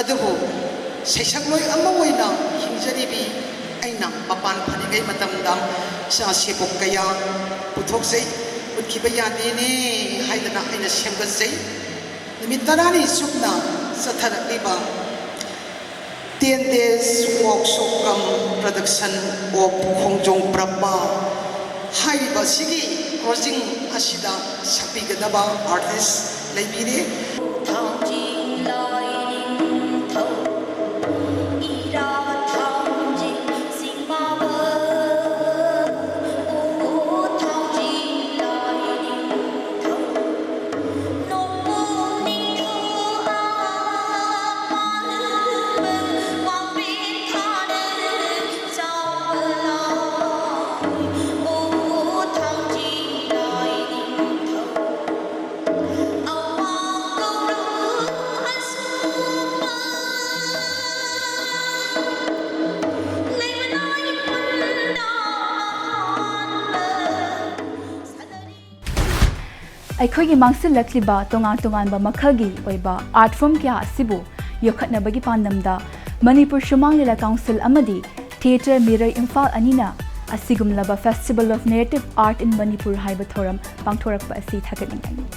ꯑꯗꯨꯕꯨ ꯁꯩꯁꯛꯂꯣꯏ ꯑꯃ ꯑꯣꯏꯅ ꯍꯤꯡꯖꯔꯤꯕꯤ ꯑꯩꯅ ꯃꯄꯥꯟ ꯐꯥꯔꯤꯉꯩ ꯃꯇꯝꯗ ꯏꯆꯥ ꯁꯦꯕꯣꯛ ꯀꯌꯥ ꯄꯨꯊꯣꯛꯆꯩ, ꯎꯠꯈꯤꯕ ꯌꯥꯗꯦꯅꯦ ꯍꯥꯏꯗꯅ ꯑꯩꯅ ꯁꯦꯝꯒꯠꯆꯩ꯫ ꯅꯨꯃꯤꯠ ꯇꯔꯥꯅꯤ ꯆꯨꯞꯅ ꯆꯠꯊꯔꯛꯂꯤꯕ ten days workshop cum production of ꯈꯣꯡꯖꯣꯝ ꯄꯔꯕ ꯍꯥꯏꯔꯤꯕ ꯑꯁꯤꯒꯤ closing ꯑꯁꯤꯗ ꯁꯛꯄꯤꯒꯗꯕ artist ꯂꯩꯕꯤꯔꯦ꯫ ꯊꯥꯡꯖꯤꯡ ꯂꯥꯏ ꯅꯤꯡꯊꯧ, ꯏꯔꯥ ꯊꯥꯡꯖꯤꯡ ꯆꯤꯡꯃꯥꯕ, ꯑꯣ ꯊꯥꯡꯖꯤꯡ ꯂꯥꯏ ꯅꯤꯡꯊꯧ, ꯅꯣꯡꯄꯣꯛ ꯅꯤꯡꯊꯧ ꯑꯄꯥꯜꯕ, ꯋꯥꯡꯕ꯭ꯔꯦꯟ ꯊꯥꯅ ꯆꯥꯎꯕ ꯂꯥꯏ, ꯑꯣ ꯊꯥꯡꯖꯤꯡ ꯂꯥꯏ ꯅꯤꯡꯊꯧ꯫ ꯑꯩꯈꯣꯏꯒꯤ ꯃꯥꯡꯁꯤꯜꯂꯛꯂꯤꯕ ꯇꯣꯉꯥꯟ ꯇꯣꯉꯥꯟꯕ ꯃꯈꯜꯒꯤ ꯑꯣꯏꯕ art form ꯀꯌꯥ ꯑꯁꯤꯕꯨ ꯌꯣꯛꯈꯠꯅꯕꯒꯤ ꯄꯥꯟꯗꯝꯗ ꯃꯅꯤꯄꯨꯔ ꯁꯨꯃꯥꯡ ꯂꯤꯂꯥ ꯀꯥꯎꯟꯁꯤꯜ ꯑꯃꯗꯤ Theatre Mirror ꯏꯝꯐꯥꯜ ꯑꯅꯤꯅ ꯑꯁꯤꯒꯨꯝꯂꯕ Festival of Narrative Art in Manipur ꯍꯥꯏꯕ ꯊꯧꯔꯝ ꯄꯥꯡꯊꯣꯔꯛꯄ ꯑꯁꯤ ꯊꯥꯒꯠꯅꯤꯡꯉꯥꯏꯅꯤ꯫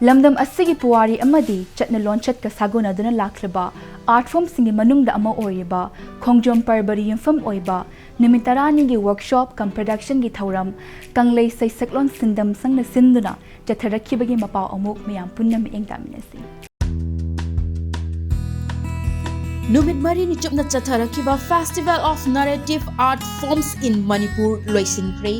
ꯂꯝꯗꯝ ꯑꯁꯤꯒꯤ ꯄꯨꯋꯥꯔꯤ ꯑꯃꯗꯤ ꯆꯠꯅ ꯂꯣꯟꯆꯠꯀ ꯁꯥꯒꯣꯟꯅꯗꯨꯅ ꯂꯥꯛꯂꯤꯕ art formꯁꯤꯡꯒꯤ ꯃꯅꯨꯡꯗ ꯑꯃ ꯑꯣꯏꯔꯤꯕ ꯈꯣꯡꯖꯣꯝ ꯄꯔꯕꯗ ꯌꯨꯝꯐꯝ ꯑꯣꯏꯕ ꯅꯨꯃꯤꯠ ꯇꯔꯥꯅꯤꯒꯤ workshop cum productionꯒꯤ ꯊꯧꯔꯝ ꯀꯪꯂꯩ ꯁꯩꯁꯛꯂꯣꯟ ꯁꯤꯟꯗꯝ ꯁꯪꯅ ꯁꯤꯟꯗꯨꯅ ꯆꯠꯊꯔꯛꯈꯤꯕꯒꯤ ꯃꯄꯥꯎ ꯑꯃꯨꯛ ꯃꯌꯥꯝ ꯄꯨꯟꯅ ꯃꯤꯠꯌꯦꯡ ꯇꯥꯃꯤꯟꯅꯁꯤ꯫ ꯅꯨꯃꯤꯠ ꯃꯔꯤꯅꯤ ꯆꯨꯞꯅ ꯆꯠꯊꯔꯛꯈꯤꯕ Festival of Narrative Art Forms in Manipur ꯂꯣꯏꯁꯤꯟꯈ꯭ꯔꯦ꯫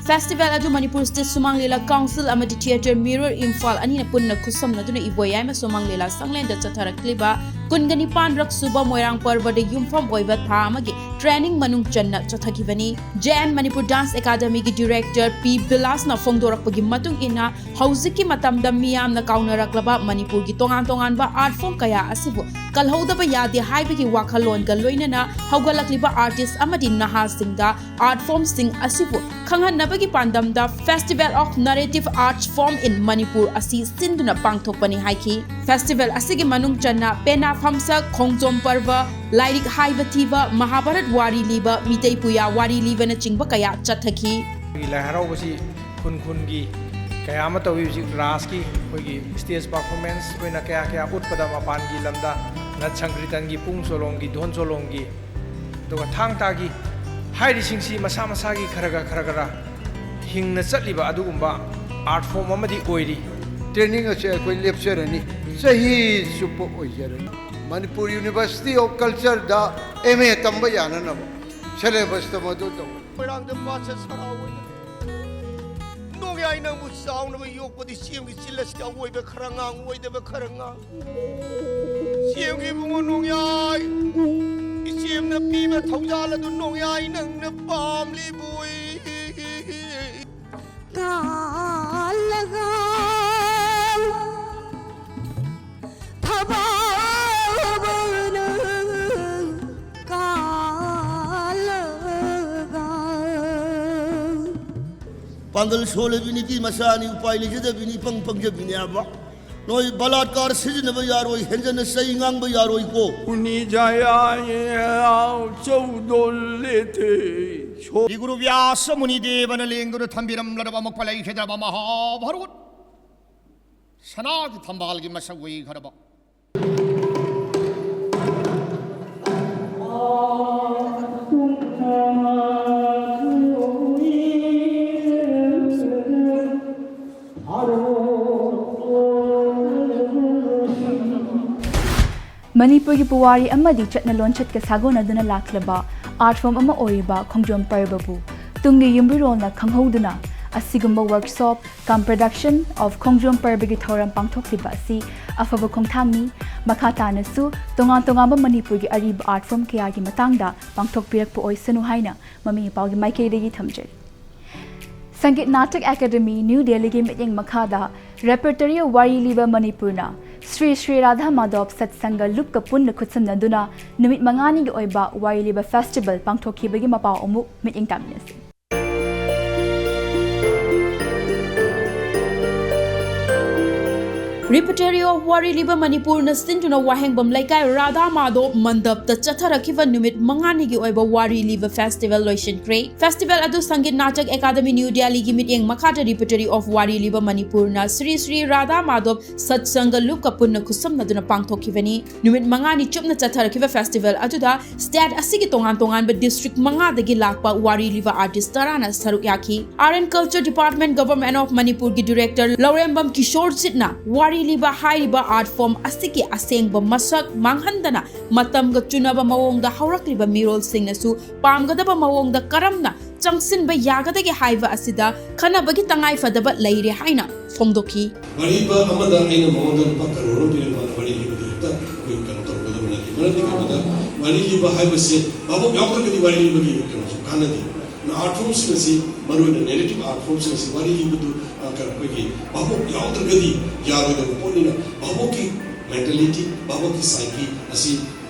Festival ꯑꯗꯨ ꯃꯅꯤꯄꯨꯔ State ꯁꯨꯃꯥꯡ ꯂꯤꯂꯥ ꯀꯥꯎꯟꯁꯤꯜ ꯑꯃꯗꯤ Theatre Mirror ꯏꯝꯐꯥꯜ ꯑꯅꯤꯅ ꯄꯨꯟꯅ ꯈꯨꯠꯁꯝꯅꯗꯨꯅ ꯏꯕꯣꯌꯥꯏꯃ ꯁꯨꯃꯥꯡ ꯂꯤꯂꯥ ꯁꯪꯂꯦꯟꯗ ꯆꯠꯊꯔꯛꯂꯤꯕ ꯀꯨꯟꯒ ꯅꯤꯄꯥꯟ ꯔꯛ ꯁꯨꯕ ꯃꯣꯏꯔꯥꯡ ꯄꯔꯕꯗ ꯌꯨꯝꯐꯝ ꯑꯣꯏꯕ ꯊꯥ ꯑꯃꯒꯤ training ꯃꯅꯨꯡ ꯆꯟꯅ ꯆꯠꯊꯈꯤꯕꯅꯤ꯫ J N Manipur Dance Academyꯒꯤ director P ꯕꯤꯂꯥꯁꯅ ꯐꯣꯡꯗꯣꯔꯛꯄꯒꯤ ꯃꯇꯨꯡ ꯏꯟꯅ, ꯍꯧꯖꯤꯛꯀꯤ ꯃꯇꯝꯗ ꯃꯤꯌꯥꯝꯅ ꯀꯥꯎꯅꯔꯛꯂꯕ ꯃꯅꯤꯄꯨꯔꯒꯤ ꯇꯣꯉꯥꯟ ꯇꯣꯉꯥꯟꯕ art form ꯀꯌꯥ ꯑꯁꯤꯕꯨ ꯀꯜꯍꯧꯗꯕ ꯌꯥꯗꯦ ꯍꯥꯏꯕꯒꯤ ꯋꯥꯈꯜꯂꯣꯟꯒ ꯂꯣꯏꯅꯅ ꯍꯧꯒꯠꯂꯛꯂꯤꯕ artist ꯑꯃꯗꯤ ꯅꯍꯥꯁꯤꯡꯗ art formꯁꯤꯡ ꯑꯁꯤꯕꯨ ꯈꯪꯍꯟꯅꯕꯒꯤ ꯄꯥꯟꯗꯝꯗ Festival of Narrative Arts Form in Manipur ꯑꯁꯤ ꯁꯤꯟꯗꯨꯅ ꯄꯥꯡꯊꯣꯛꯄꯅꯤ ꯍꯥꯏꯈꯤ꯫ Festival ꯑꯁꯤꯒꯤ ꯃꯅꯨꯡ ꯆꯟꯅ ꯄꯦꯅꯥ ꯐꯝꯁꯛ, ꯈꯣꯡꯖꯣꯝ ꯄꯔꯕ, ꯂꯥꯏꯔꯤꯛ ꯍꯥꯏꯕ ꯊꯤꯕ, ꯃꯍꯥꯚꯥꯔꯠ ꯋꯥꯔꯤ ꯂꯤꯕ, ꯃꯤꯇꯩ ꯄꯨꯌꯥ ꯋꯥꯔꯤ ꯂꯤꯕꯅꯆꯤꯡꯕ ꯀꯌꯥ ꯆꯠꯊꯈꯤ꯫ ꯑꯩꯈꯣꯏꯒꯤ ꯂꯥꯏ ꯍꯔꯥꯎꯕꯁꯤ ꯈꯨꯟ ꯈꯨꯟꯒꯤ ꯀꯌꯥ ꯑꯃ ꯇꯧꯏ꯫ ꯍꯧꯖꯤꯛ ꯔꯥꯁꯀꯤ ꯑꯩꯈꯣꯏꯒꯤ stage performance ꯑꯣꯏꯅ ꯀꯌꯥ ꯀꯌꯥ ꯎꯠꯄꯗ ꯃꯄꯥꯟꯒꯤ ꯂꯝꯗ ꯅꯠ ꯁꯪꯀ꯭ꯔꯤꯇꯟꯒꯤ, ꯄꯨꯡ ꯆꯣꯂꯣꯝꯒꯤ, ꯙꯣꯟ ꯆꯣꯂꯣꯝꯒꯤ, ꯑꯗꯨꯒ ꯊꯥꯡ ꯇꯥꯒꯤ ꯍꯥꯏꯔꯤꯁꯤꯡꯁꯤ ꯃꯁꯥ ꯃꯁꯥꯒꯤ ꯈꯔ ꯈꯔ ꯈꯔ ꯈꯔ ꯍꯤꯡꯅ ꯆꯠꯂꯤꯕ ꯑꯗꯨꯒꯨꯝꯕ art form ꯑꯃꯗꯤ ꯑꯣꯏꯔꯤ꯫ Training ꯑꯁꯤ ꯑꯩꯈꯣꯏ ꯂꯦꯞꯆꯔꯅꯤ, ꯆꯍꯤ ꯆꯨꯞꯄ ꯑꯣꯏꯖꯔꯅꯤ꯫ Manipur University of Cultureꯗ M A ꯇꯝꯕ ꯌꯥꯅꯅꯕ syllabusꯇ ꯃꯗꯨ ꯇꯧ꯫ ꯃꯣꯏꯔꯥꯡꯗ ꯄꯥꯠꯁꯦ ꯁꯔꯥꯎ ꯑꯣꯏꯅ ꯅꯣꯡꯌꯥꯏ ꯅꯪꯕꯨ ꯆꯥꯎꯅꯕ ꯌꯣꯛꯄꯗꯤ ꯆꯦꯡꯒꯤ ꯆꯤꯜ ꯑꯁꯤꯗ ꯑꯋꯣꯏꯕ ꯈꯔ ꯉꯥꯡ, ꯑꯣꯏꯗꯕ ꯈꯔ ꯉꯥꯡ꯫ ꯆꯦꯡꯒꯤ ꯏꯕꯨꯡꯉꯣ ꯅꯣꯡꯌꯥꯏ, ꯏꯆꯦꯝꯅ ꯄꯤꯕ ꯊꯧꯖꯥꯜ ꯑꯗꯨ ꯅꯣꯡꯌꯥꯏ ꯅꯪꯅ ꯄꯥꯝꯂꯤꯕꯣꯏ꯫ ꯀꯥꯜꯂꯒ ꯊꯕꯥꯕꯅ ꯀꯥꯜꯂꯒ꯫ ꯄꯥꯡꯒꯜ ꯁꯣꯜꯂꯕꯤꯅꯤ, ꯃꯤ ꯃꯆꯥꯅꯤ, ꯎꯄꯥꯏ ꯂꯩꯖꯗꯕꯤꯅꯤ, ꯏꯄꯪ ꯄꯪꯖꯕꯤꯅꯦ ꯍꯥꯏꯕ꯫ ꯅꯣꯏ ꯕꯂꯥꯠꯀꯥꯔ ꯁꯤꯖꯤꯟꯅꯕ ꯌꯥꯔꯣꯏ, ꯍꯦꯟꯖꯟꯅ ꯆꯩ ꯉꯥꯡꯕ ꯌꯥꯔꯣꯏꯀꯣ꯫ ꯎꯅꯤꯖꯥꯌꯥꯌꯦ ꯆꯧꯗꯣꯜꯂꯦꯇꯦ꯫ ꯁ꯭ꯔꯤ ꯒꯨꯔꯨ ꯕ꯭ꯌꯥꯁ ꯃꯨꯅꯤ ꯗꯦꯕꯅ ꯂꯦꯡꯗꯨꯅ ꯊꯝꯕꯤꯔꯝꯂꯕ ꯑꯃꯛꯄ ꯂꯩꯈꯤꯗ꯭ꯔꯕ ꯃꯍꯥꯚꯥꯔꯠ ꯁꯅꯥꯒꯤ ꯊꯝꯕꯥꯜꯒꯤ ꯃꯁꯛ ꯑꯣꯏꯈ꯭ꯔꯕ꯫ ꯃꯅꯤꯄꯨꯔꯒꯤ ꯄꯨꯋꯥꯔꯤ ꯑꯃꯗꯤ ꯆꯠꯅ ꯂꯣꯟꯆꯠꯀ ꯁꯥꯒꯣꯟꯅꯗꯨꯅ ꯂꯥꯛꯂꯕ art form ꯑꯃ ꯑꯣꯏꯔꯤꯕ ꯈꯣꯡꯖꯣꯝ ꯄꯔꯕꯕꯨ ꯇꯨꯡꯒꯤ ꯌꯨꯝꯕꯤꯔꯣꯜꯅ ꯈꯪꯍꯧꯗꯨꯅ ꯑꯁꯤꯒꯨꯝꯕ workshop cum production of ꯈꯣꯡꯖꯣꯝ ꯄꯔꯕꯒꯤ ꯊꯧꯔꯝ ꯄꯥꯡꯊꯣꯛꯂꯤꯕ ꯑꯁꯤ ꯑꯐꯕ ꯈꯣꯡꯊꯥꯡꯅꯤ꯫ ꯃꯈꯥ ꯇꯥꯅꯁꯨ ꯇꯣꯉꯥꯟ ꯇꯣꯉꯥꯟꯕ ꯃꯅꯤꯄꯨꯔꯒꯤ ꯑꯔꯤꯕ art form ꯀꯌꯥꯒꯤ ꯃꯇꯥꯡꯗ ꯄꯥꯡꯊꯣꯛꯄꯤꯔꯛꯄ ꯑꯣꯏꯁꯅꯨ ꯍꯥꯏꯅ ꯃꯃꯤ ꯃꯄꯥꯒꯤ ꯃꯥꯏꯀꯩꯗꯒꯤ ꯊꯝꯖꯔꯤ꯫ ꯁꯪꯒꯤꯠ ꯅꯥꯇꯛ ꯑꯦꯀꯥꯗꯃꯤ, ꯅ꯭ꯌꯨ ꯗꯦꯜꯂꯤꯒꯤ ꯃꯤꯠꯌꯦꯡ ꯃꯈꯥꯗ Repertory of ꯋꯥꯔꯤ ꯂꯤꯕ ꯃꯅꯤꯄꯨꯔꯅ ꯁ꯭ꯔꯤ ꯁ꯭ꯔꯤ ꯔꯥꯙꯥ ꯃꯥꯙꯕ ꯁꯠꯁꯪꯒ ꯂꯨꯞꯀ ꯄꯨꯟꯅ ꯈꯨꯠꯁꯝꯅꯗꯨꯅ ꯅꯨꯃꯤꯠ ꯃꯉꯥꯅꯤꯒꯤ ꯑꯣꯏꯕ ꯋꯥꯔꯤ ꯂꯤꯕ festival ꯄꯥꯡꯊꯣꯛꯈꯤꯕꯒꯤ ꯃꯄꯥꯎ ꯑꯃꯨꯛ ꯃꯤꯠꯌꯦꯡ ꯇꯥꯃꯤꯟꯅꯁꯤ꯫ Repertory of ꯋꯥꯔꯤ ꯂꯤꯕ ꯃꯅꯤꯄꯨꯔꯅ ꯁꯤꯟꯗꯨꯅ ꯋꯥꯍꯦꯡꯕꯝ ꯂꯩꯀꯥꯏ ꯔꯥꯙꯥ ꯃꯥꯙꯕ ꯃꯟꯗꯞꯇ ꯆꯠꯊꯔꯛꯈꯤꯕ ꯅꯨꯃꯤꯠ ꯃꯉꯥꯅꯤꯒꯤ ꯑꯣꯏꯕ ꯋꯥꯔꯤ ꯂꯤꯕ festival ꯂꯣꯏꯁꯤꯟꯈ꯭ꯔꯦ꯫ Festival ꯑꯗꯨ ꯁꯪꯒꯤꯠ ꯅꯥꯇꯛ ꯑꯦꯀꯥꯗꯃꯤ ꯅ꯭ꯌꯨ ꯗꯦꯜꯂꯤꯒꯤ ꯃꯤꯠꯌꯦꯡ ꯃꯈꯥꯗ Repertory of ꯋꯥꯔꯤ ꯂꯤꯕ ꯃꯅꯤꯄꯨꯔꯅ ꯁ꯭ꯔꯤ ꯁ꯭ꯔꯤ ꯔꯥꯙꯥ ꯃꯥꯙꯕ ꯁꯠꯁꯪꯒ ꯂꯨꯞꯀ ꯄꯨꯟꯅ ꯈꯨꯠꯁꯝꯅꯗꯨꯅ ꯄꯥꯡꯊꯣꯛꯈꯤꯕꯅꯤ꯫ ꯅꯨꯃꯤꯠ ꯃꯉꯥꯅꯤ ꯆꯨꯞꯅ ꯆꯠꯊꯔꯛꯈꯤꯕ festival ꯑꯗꯨꯗ state ꯑꯁꯤꯒꯤ ꯇꯣꯉꯥꯟ ꯇꯣꯉꯥꯟꯕ district ꯃꯉꯥꯗꯒꯤ ꯂꯥꯛꯄ ꯋꯥꯔꯤ ꯂꯤꯕ artist ꯇꯔꯥꯅ ꯁꯔꯨꯛ ꯌꯥꯈꯤ꯫ Art and Culture Department, Government of ꯃꯅꯤꯄꯨꯔꯒꯤ director ꯂꯧꯔꯦꯝꯕꯝ ꯀꯤꯁꯣꯔꯖꯤꯠꯅ ꯋꯥꯔꯤ ꯂꯤꯕ ꯍꯥꯏꯔꯤꯕ art form ꯑꯁꯤꯒꯤ ꯑꯁꯦꯡꯕ ꯃꯁꯛ ꯃꯥꯡꯍꯟꯗꯅ ꯃꯇꯝꯒ ꯆꯨꯅꯕ ꯃꯑꯣꯡꯗ ꯍꯧꯔꯛꯂꯤꯕ ꯃꯤꯔꯣꯜꯁꯤꯡꯅꯁꯨ ꯄꯥꯝꯒꯗꯕ ꯃꯑꯣꯡꯗ ꯀꯔꯝꯅ ꯆꯪꯁꯤꯟꯕ ꯌꯥꯒꯗꯒꯦ ꯍꯥꯏꯕ ꯑꯁꯤꯗ ꯈꯟꯅꯕꯒꯤ ꯇꯉꯥꯏꯐꯗꯕ ꯂꯩꯔꯦ ꯍꯥꯏꯅ ꯐꯣꯡꯗꯣꯛꯈꯤ꯫ ꯋꯥꯔꯤꯕ ꯑꯃꯗ ꯑꯩꯅ ꯃꯉꯣꯟꯗ ꯂꯨꯄꯥ ꯀꯔꯣꯔ ꯑꯃ ꯄꯤꯔꯒ ꯃꯥꯅ ꯋꯥꯔꯤ ꯂꯤꯕꯗꯨ ꯍꯦꯛꯇ ꯑꯩꯈꯣꯏ ꯀꯩꯅꯣ ꯇꯧꯒꯗꯕ ꯅꯠꯇꯦ꯫ ꯃꯔꯝꯗꯤ ꯀꯩꯅꯣꯗ ꯋꯥꯔꯤ ꯂꯤꯕ ꯍꯥꯏꯕꯁꯦ ꯚꯥꯕꯣꯛ ꯌꯥꯎꯗ꯭ꯔꯒꯗꯤ ꯋꯥꯔꯤ ꯂꯤꯕꯒꯤ ꯀꯩꯅꯣꯁꯨ ꯀꯥꯟꯅꯗꯦ꯫ ꯑꯗꯨꯅ art formꯁꯤꯡ ꯑꯁꯤ, ꯃꯔꯨꯑꯣꯏꯅ narrative art formꯁꯤꯡ ꯑꯁꯤ ꯋꯥꯔꯤ ꯂꯤꯕꯗꯨ, ꯑ, ꯀꯩꯅꯣ, ꯑꯩꯈꯣꯏꯒꯤ ꯚꯥꯕꯣꯛ ꯌꯥꯎꯗ꯭ꯔꯒꯗꯤ ꯌꯥꯔꯣꯏꯗꯕ ꯄꯣꯠꯅꯤꯅ, ꯚꯥꯕꯣꯛꯀꯤ mentality, ꯚꯥꯕꯣꯛꯀꯤ psyche ꯑꯁꯤ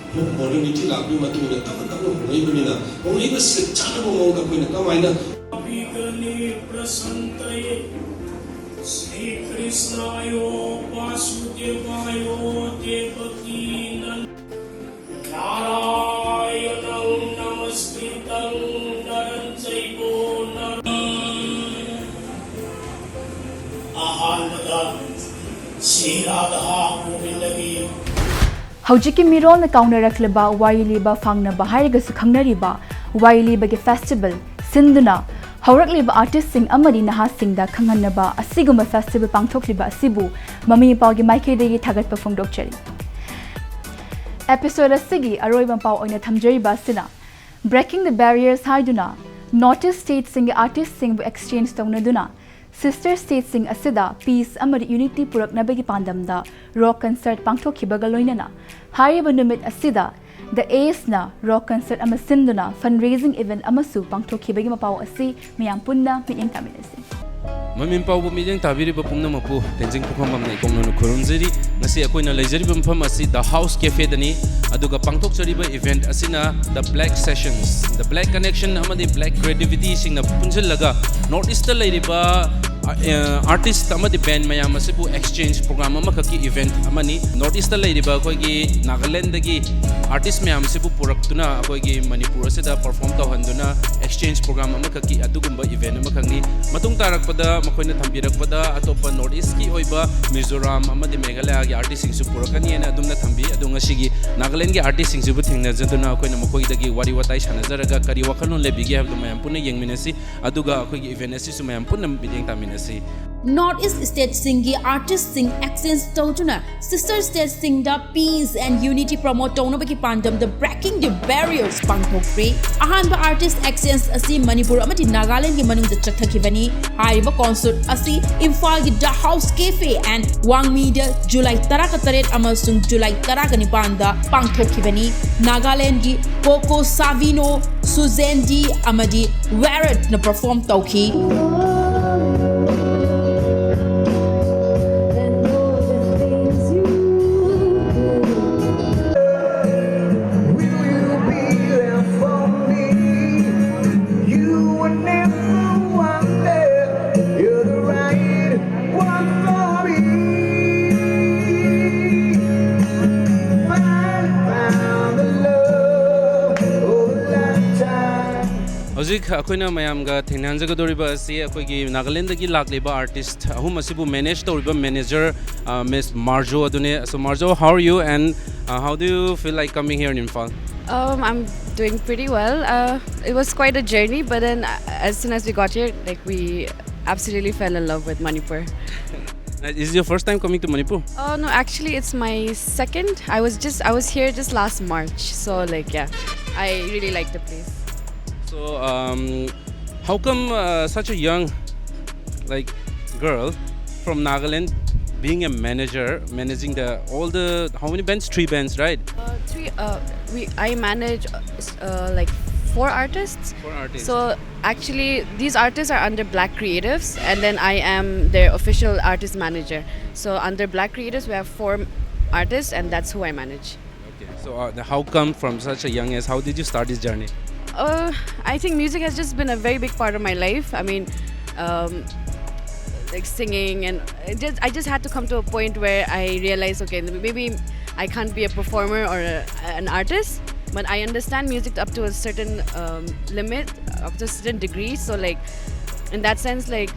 modernity ꯂꯥꯛꯄꯒꯤ ꯃꯇꯨꯡ ꯏꯟꯅ ꯇꯞꯅ ꯇꯞꯅ ꯍꯣꯡꯂꯛꯏꯕꯅꯤꯅ, ꯍꯣꯡꯂꯛꯏꯕꯁꯤꯒ ꯆꯥꯟꯅꯕ ꯃꯑꯣꯡꯗ ꯑꯩꯈꯣꯏꯅ ꯀꯃꯥꯏꯅ प्रसन्तये श्रीकृष्णाय वासुदेवाय देवकी नन्द नारायणं नमस्कृतं नरं चैव नर ꯑꯍꯥꯟꯕꯗ ꯁ꯭ꯔꯤ ꯔꯥꯙꯥ ꯒꯣꯕꯤꯟꯗꯒꯤ ꯍꯧꯖꯤꯛꯀꯤ ꯃꯤꯔꯣꯜꯅ ꯀꯥꯎꯅꯔꯛꯂꯕ ꯋꯥꯔꯤ ꯂꯤꯕ ꯐꯥꯡꯅꯕ ꯍꯥꯏꯔꯒꯁꯨ ꯈꯪꯅꯔꯤꯕ ꯋꯥꯔꯤ ꯂꯤꯕꯒꯤ ꯐꯦꯁꯇꯤꯚꯦꯜ ꯁꯤꯟꯗꯨꯅ ꯍꯧꯔꯛꯂꯤꯕ ꯑꯥꯔꯇꯤꯁꯁꯤꯡ ꯑꯃꯗꯤ ꯅꯍꯥꯁꯤꯡꯗ ꯈꯪꯍꯟꯅꯕ ꯑꯁꯤꯒꯨꯝꯕ ꯐꯦꯁꯇꯤꯚꯦꯜ ꯄꯥꯡꯊꯣꯛꯂꯤꯕ ꯑꯁꯤꯕꯨ ꯃꯃꯤ ꯃꯄꯥꯒꯤ ꯃꯥꯏꯀꯩꯗꯒꯤ ꯊꯥꯒꯠꯄ ꯐꯣꯡꯗꯣꯛꯆꯔꯤ꯫ ꯑꯦꯄꯤꯁꯣꯗ ꯑꯁꯤꯒꯤ ꯑꯔꯣꯏꯕ ꯄꯥꯎ ꯑꯣꯏꯅ ꯊꯝꯖꯔꯤꯕ ꯑꯁꯤꯅ, Breaking the Barriers ꯍꯥꯏꯗꯨꯅ ꯅꯣꯔꯠ ꯏꯁ ꯁ꯭ꯇꯦꯠꯁꯤꯡꯒꯤ ꯑꯥꯔꯇꯤꯁꯁꯤꯡꯕꯨ ꯑꯦꯛꯁꯆꯦꯟꯖ ꯇꯧꯅꯗꯨꯅ ꯁꯤꯁꯇꯔ ꯁ꯭ꯇꯦꯠꯁꯤꯡ ꯑꯁꯤꯗ ꯄꯤꯁ ꯑꯃꯗꯤ ꯌꯨꯅꯤꯇꯤ ꯄꯨꯔꯛꯅꯕꯒꯤ ꯄꯥꯟꯗꯝꯗ ꯔꯣꯛ ꯀꯟꯁꯔꯠ ꯄꯥꯡꯊꯣꯛꯈꯤꯕꯒ ꯂꯣꯏꯅꯅ ꯍꯥꯏꯔꯤꯕ ꯅꯨꯃꯤꯠ ꯑꯁꯤꯗ ꯗ ꯑꯦꯁꯅ ꯔꯣꯛ ꯀꯟꯁꯔꯠ ꯑꯃ ꯁꯤꯟꯗꯨꯅ ꯐꯟ ꯔꯦꯖꯤꯡ ꯏꯚꯦꯟꯠ ꯑꯃꯁꯨ ꯄꯥꯡꯊꯣꯛꯈꯤꯕꯒꯤ ꯃꯄꯥꯎ ꯑꯁꯤ ꯃꯤꯌꯥꯝ ꯄꯨꯟꯅ ꯃꯤꯠꯌꯦꯡ ꯇꯥꯃꯤꯟꯅꯁꯤ꯫ ꯃꯃꯤꯡ ꯄꯥꯎꯕ ꯃꯤꯠꯌꯦꯡ ꯇꯥꯕꯤꯔꯤꯕ ꯄꯨꯝꯅꯃꯛꯄꯨ ꯇꯦꯟꯖꯤꯡ ꯄꯨꯈ꯭ꯔꯝꯕꯝꯅ ꯏꯀꯣꯛꯅꯅ ꯈꯨꯔꯨꯝꯖꯔꯤ꯫ ꯉꯁꯤ ꯑꯩꯈꯣꯏꯅ ꯂꯩꯖꯔꯤꯕ ꯃꯐꯝ ꯑꯁꯤ ꯗ ꯍꯥꯎꯁ ꯀꯦꯐꯦꯗꯅꯤ꯫ ꯑꯗꯨꯒ ꯄꯥꯡꯊꯣꯛꯆꯔꯤꯕ ꯏꯚꯦꯟꯠ ꯑꯁꯤꯅ ꯗ ꯕ꯭ꯂꯦꯛ ꯁꯦꯁꯟꯁ, ꯗ ꯕ꯭ꯂꯦꯛ ꯀꯅꯦꯛꯁꯟ ꯑꯃꯗꯤ ꯕ꯭ꯂꯦꯛ ꯀ꯭ꯔꯤꯌꯦꯇꯤꯚꯤꯇꯤꯁꯤꯡꯅ ꯄꯨꯟꯁꯤꯜꯂꯒ ꯅꯣꯔꯠ ꯏꯁꯇ ꯂꯩꯔꯤꯕ ꯑꯥꯔꯇꯤꯁ ꯑꯃꯗꯤ ꯕꯦꯟ ꯃꯌꯥꯝ ꯑꯁꯤꯕꯨ ꯑꯦꯛꯁꯆꯦꯟꯖ ꯄ꯭ꯔꯣꯒ꯭ꯔꯥꯝ ꯑꯃꯈꯛꯀꯤ ꯏꯚꯦꯟꯠ ꯑꯃꯅꯤ꯫ ꯅꯣꯔꯠ ꯏꯁꯇ ꯂꯩꯔꯤꯕ ꯑꯩꯈꯣꯏꯒꯤ ꯅꯥꯒꯥꯂꯦꯟꯗꯒꯤ ꯑꯥꯔꯇꯤꯁ ꯃꯌꯥꯝ ꯑꯁꯤꯕꯨ ꯄꯨꯔꯛꯇꯨꯅ ꯑꯩꯈꯣꯏꯒꯤ ꯃꯅꯤꯄꯨꯔ ꯑꯁꯤꯗ ꯄꯔꯐꯣꯔꯝ ꯇꯧꯍꯟꯗꯨꯅ ꯑꯦꯛꯁꯆꯦꯟꯖ ꯄ꯭ꯔꯣꯒ꯭ꯔꯥꯝ ꯑꯃꯈꯛꯀꯤ ꯑꯗꯨꯒꯨꯝꯕ ꯏꯚꯦꯟꯠ ꯑꯃꯈꯛꯅꯤ꯫ ꯃꯇꯨꯡ ꯇꯥꯔꯛꯄꯗ ꯃꯈꯣꯏꯅ ꯊꯝꯕꯤꯔꯛꯄꯗ ꯑꯇꯣꯞꯄ ꯅꯣꯔꯠ ꯏꯁꯀꯤ ꯑꯣꯏꯕ ꯃꯤꯖꯣꯔꯥꯝ ꯑꯃꯗꯤ ꯃꯦꯘꯥꯂꯌꯥꯒꯤ ꯑꯥꯔꯇꯤꯁꯁꯤꯡꯁꯨ ꯄꯨꯔꯛꯀꯅꯤ ꯍꯥꯏꯅ ꯑꯗꯨꯝꯅ ꯊꯝꯕꯤ꯫ ꯑꯗꯣ ꯉꯁꯤꯒꯤ ꯅꯥꯒꯥꯂꯦꯟꯒꯤ ꯑꯥꯔꯇꯤꯁꯁꯤꯡꯁꯤꯕꯨ ꯊꯦꯡꯅꯖꯗꯨꯅ ꯑꯩꯈꯣꯏꯅ ꯃꯈꯣꯏꯗꯒꯤ ꯋꯥꯔꯤ ꯋꯥꯇꯥꯏ ꯁꯥꯟꯅꯖꯔꯒ ꯀꯔꯤ ꯋꯥꯈꯜꯂꯣꯟ ꯂꯩꯕꯤꯒꯦ ꯍꯥꯏꯕꯗꯨ ꯃꯌꯥꯝ ꯄꯨꯟꯅ ꯌꯦꯡꯃꯤꯟꯅꯁꯤ꯫ ꯑꯗꯨꯒ ꯑꯩꯈꯣꯏꯒꯤ ꯏꯚꯦꯟꯠ ꯑꯁꯤꯁꯨ ꯃꯌꯥꯝ ꯄꯨꯟꯅ ꯃꯤꯠꯌꯦꯡ ꯇꯥꯃꯤꯟꯅꯁꯤ꯫ ꯅꯣꯔꯠ ꯏꯁ ꯁ꯭ꯇꯦꯠꯁꯤꯡꯒꯤ ꯑꯥꯔꯇꯤꯁꯁꯤꯡ ꯑꯦꯛꯁꯆꯦꯟꯖ ꯇꯧꯗꯨꯅ ꯁꯤꯁꯇꯔ ꯁ꯭ꯇꯦꯠꯁꯤꯡꯗ ꯄꯤꯁ ꯑꯦꯟ ꯌꯨꯅꯤꯇꯤ ꯄ꯭ꯔꯃꯣꯠ ꯇꯧꯅꯕꯒꯤ ꯄꯥꯟꯗꯝꯗ ꯕ꯭ꯔꯦꯀꯤꯡ ꯗꯤ ꯕꯦꯔꯤꯌꯔꯁ ꯄꯥꯡꯊꯣꯛꯈ꯭ꯔꯦ꯫ ꯑꯍꯥꯟꯕ ꯑꯥꯔꯇꯤꯁ ꯑꯦꯛꯁꯆꯦꯟꯖ ꯑꯁꯤ ꯃꯅꯤꯄꯨꯔ ꯑꯃꯗꯤ ꯅꯥꯒꯥꯂꯦꯟꯒꯤ ꯃꯅꯨꯡꯗ ꯆꯠꯊꯈꯤꯕꯅꯤ꯫ ꯍꯥꯏꯔꯤꯕ ꯀꯣꯟꯁꯔꯠ ꯑꯁꯤ ꯏꯝꯐꯥꯜꯒꯤ ꯗ ꯍꯥꯎꯁ ꯀꯦꯐꯦ ꯑꯦꯟ ꯋꯥꯡꯃꯤꯗ ꯖꯨꯂꯥꯏ ꯇꯔꯥꯒ ꯇꯔꯦꯠ ꯑꯃꯁꯨꯡ ꯖꯨꯂꯥꯏ ꯇꯔꯥꯒ ꯅꯤꯄꯥꯟꯗ ꯄꯥꯡꯊꯣꯛꯈꯤꯕꯅꯤ꯫ ꯅꯥꯒꯥꯂꯦꯟꯒꯤ ꯀꯣꯀꯣ ꯁꯥꯚꯤꯅꯣ, ꯁꯨꯖꯦꯟꯗꯤ ꯑꯃꯗꯤ ꯋꯦꯔꯠꯅ ꯄꯔꯐꯣꯔꯝ ꯇꯧꯈꯤ꯫ ꯑꯩꯈꯣꯏꯅ ꯃꯌꯥꯝꯒ ꯊꯦꯡꯅꯍꯟꯖꯒꯗꯧꯔꯤꯕ ꯑꯁꯤ ꯑꯩꯈꯣꯏꯒꯤ ꯅꯥꯒꯥꯂꯦꯟꯗꯒꯤ ꯂꯥꯛꯂꯤꯕ artist ꯑꯍꯨꯝ ꯑꯁꯤꯕꯨ manage ꯇꯧꯔꯤꯕ manager, uh, Miss Marjo ꯑꯗꯨꯅꯦ꯫ So Marjo, how are you and, uh, how do you feel like coming here in Imphal? Um, I'm doing pretty well. Uh, it was quite a journey, but then uh, as soon as we got here, like, we absolutely fell in love with Manipur. Uh, Is it your first time coming to Manipur? Oh no, actually, it's my second. I was just I was here just last March, so, like, yeah, I really like the place. So, um, how come, uh, such a young, like, girl from Nagaland being a manager, managing the all the, how many bands? Three bands, right? Uh, three. Uh, we I manage uh, s- uh, like, four artists. Four artists. So actually, these artists are under Black Creatives, and then I am their official artist manager. So under Black Creatives, we have four artists, and that's who I manage. Okay. So, uh, the, how come from such a young age? How did you start this journey? Uh, I think music has just been a very big part of my life. I mean, um, like, singing, and it just I just had to come to a point where I realized, okay, maybe I can't be a performer or a, an artist, but I understand music up to a certain um, limit, up to a certain degree. So, like, in that sense, like,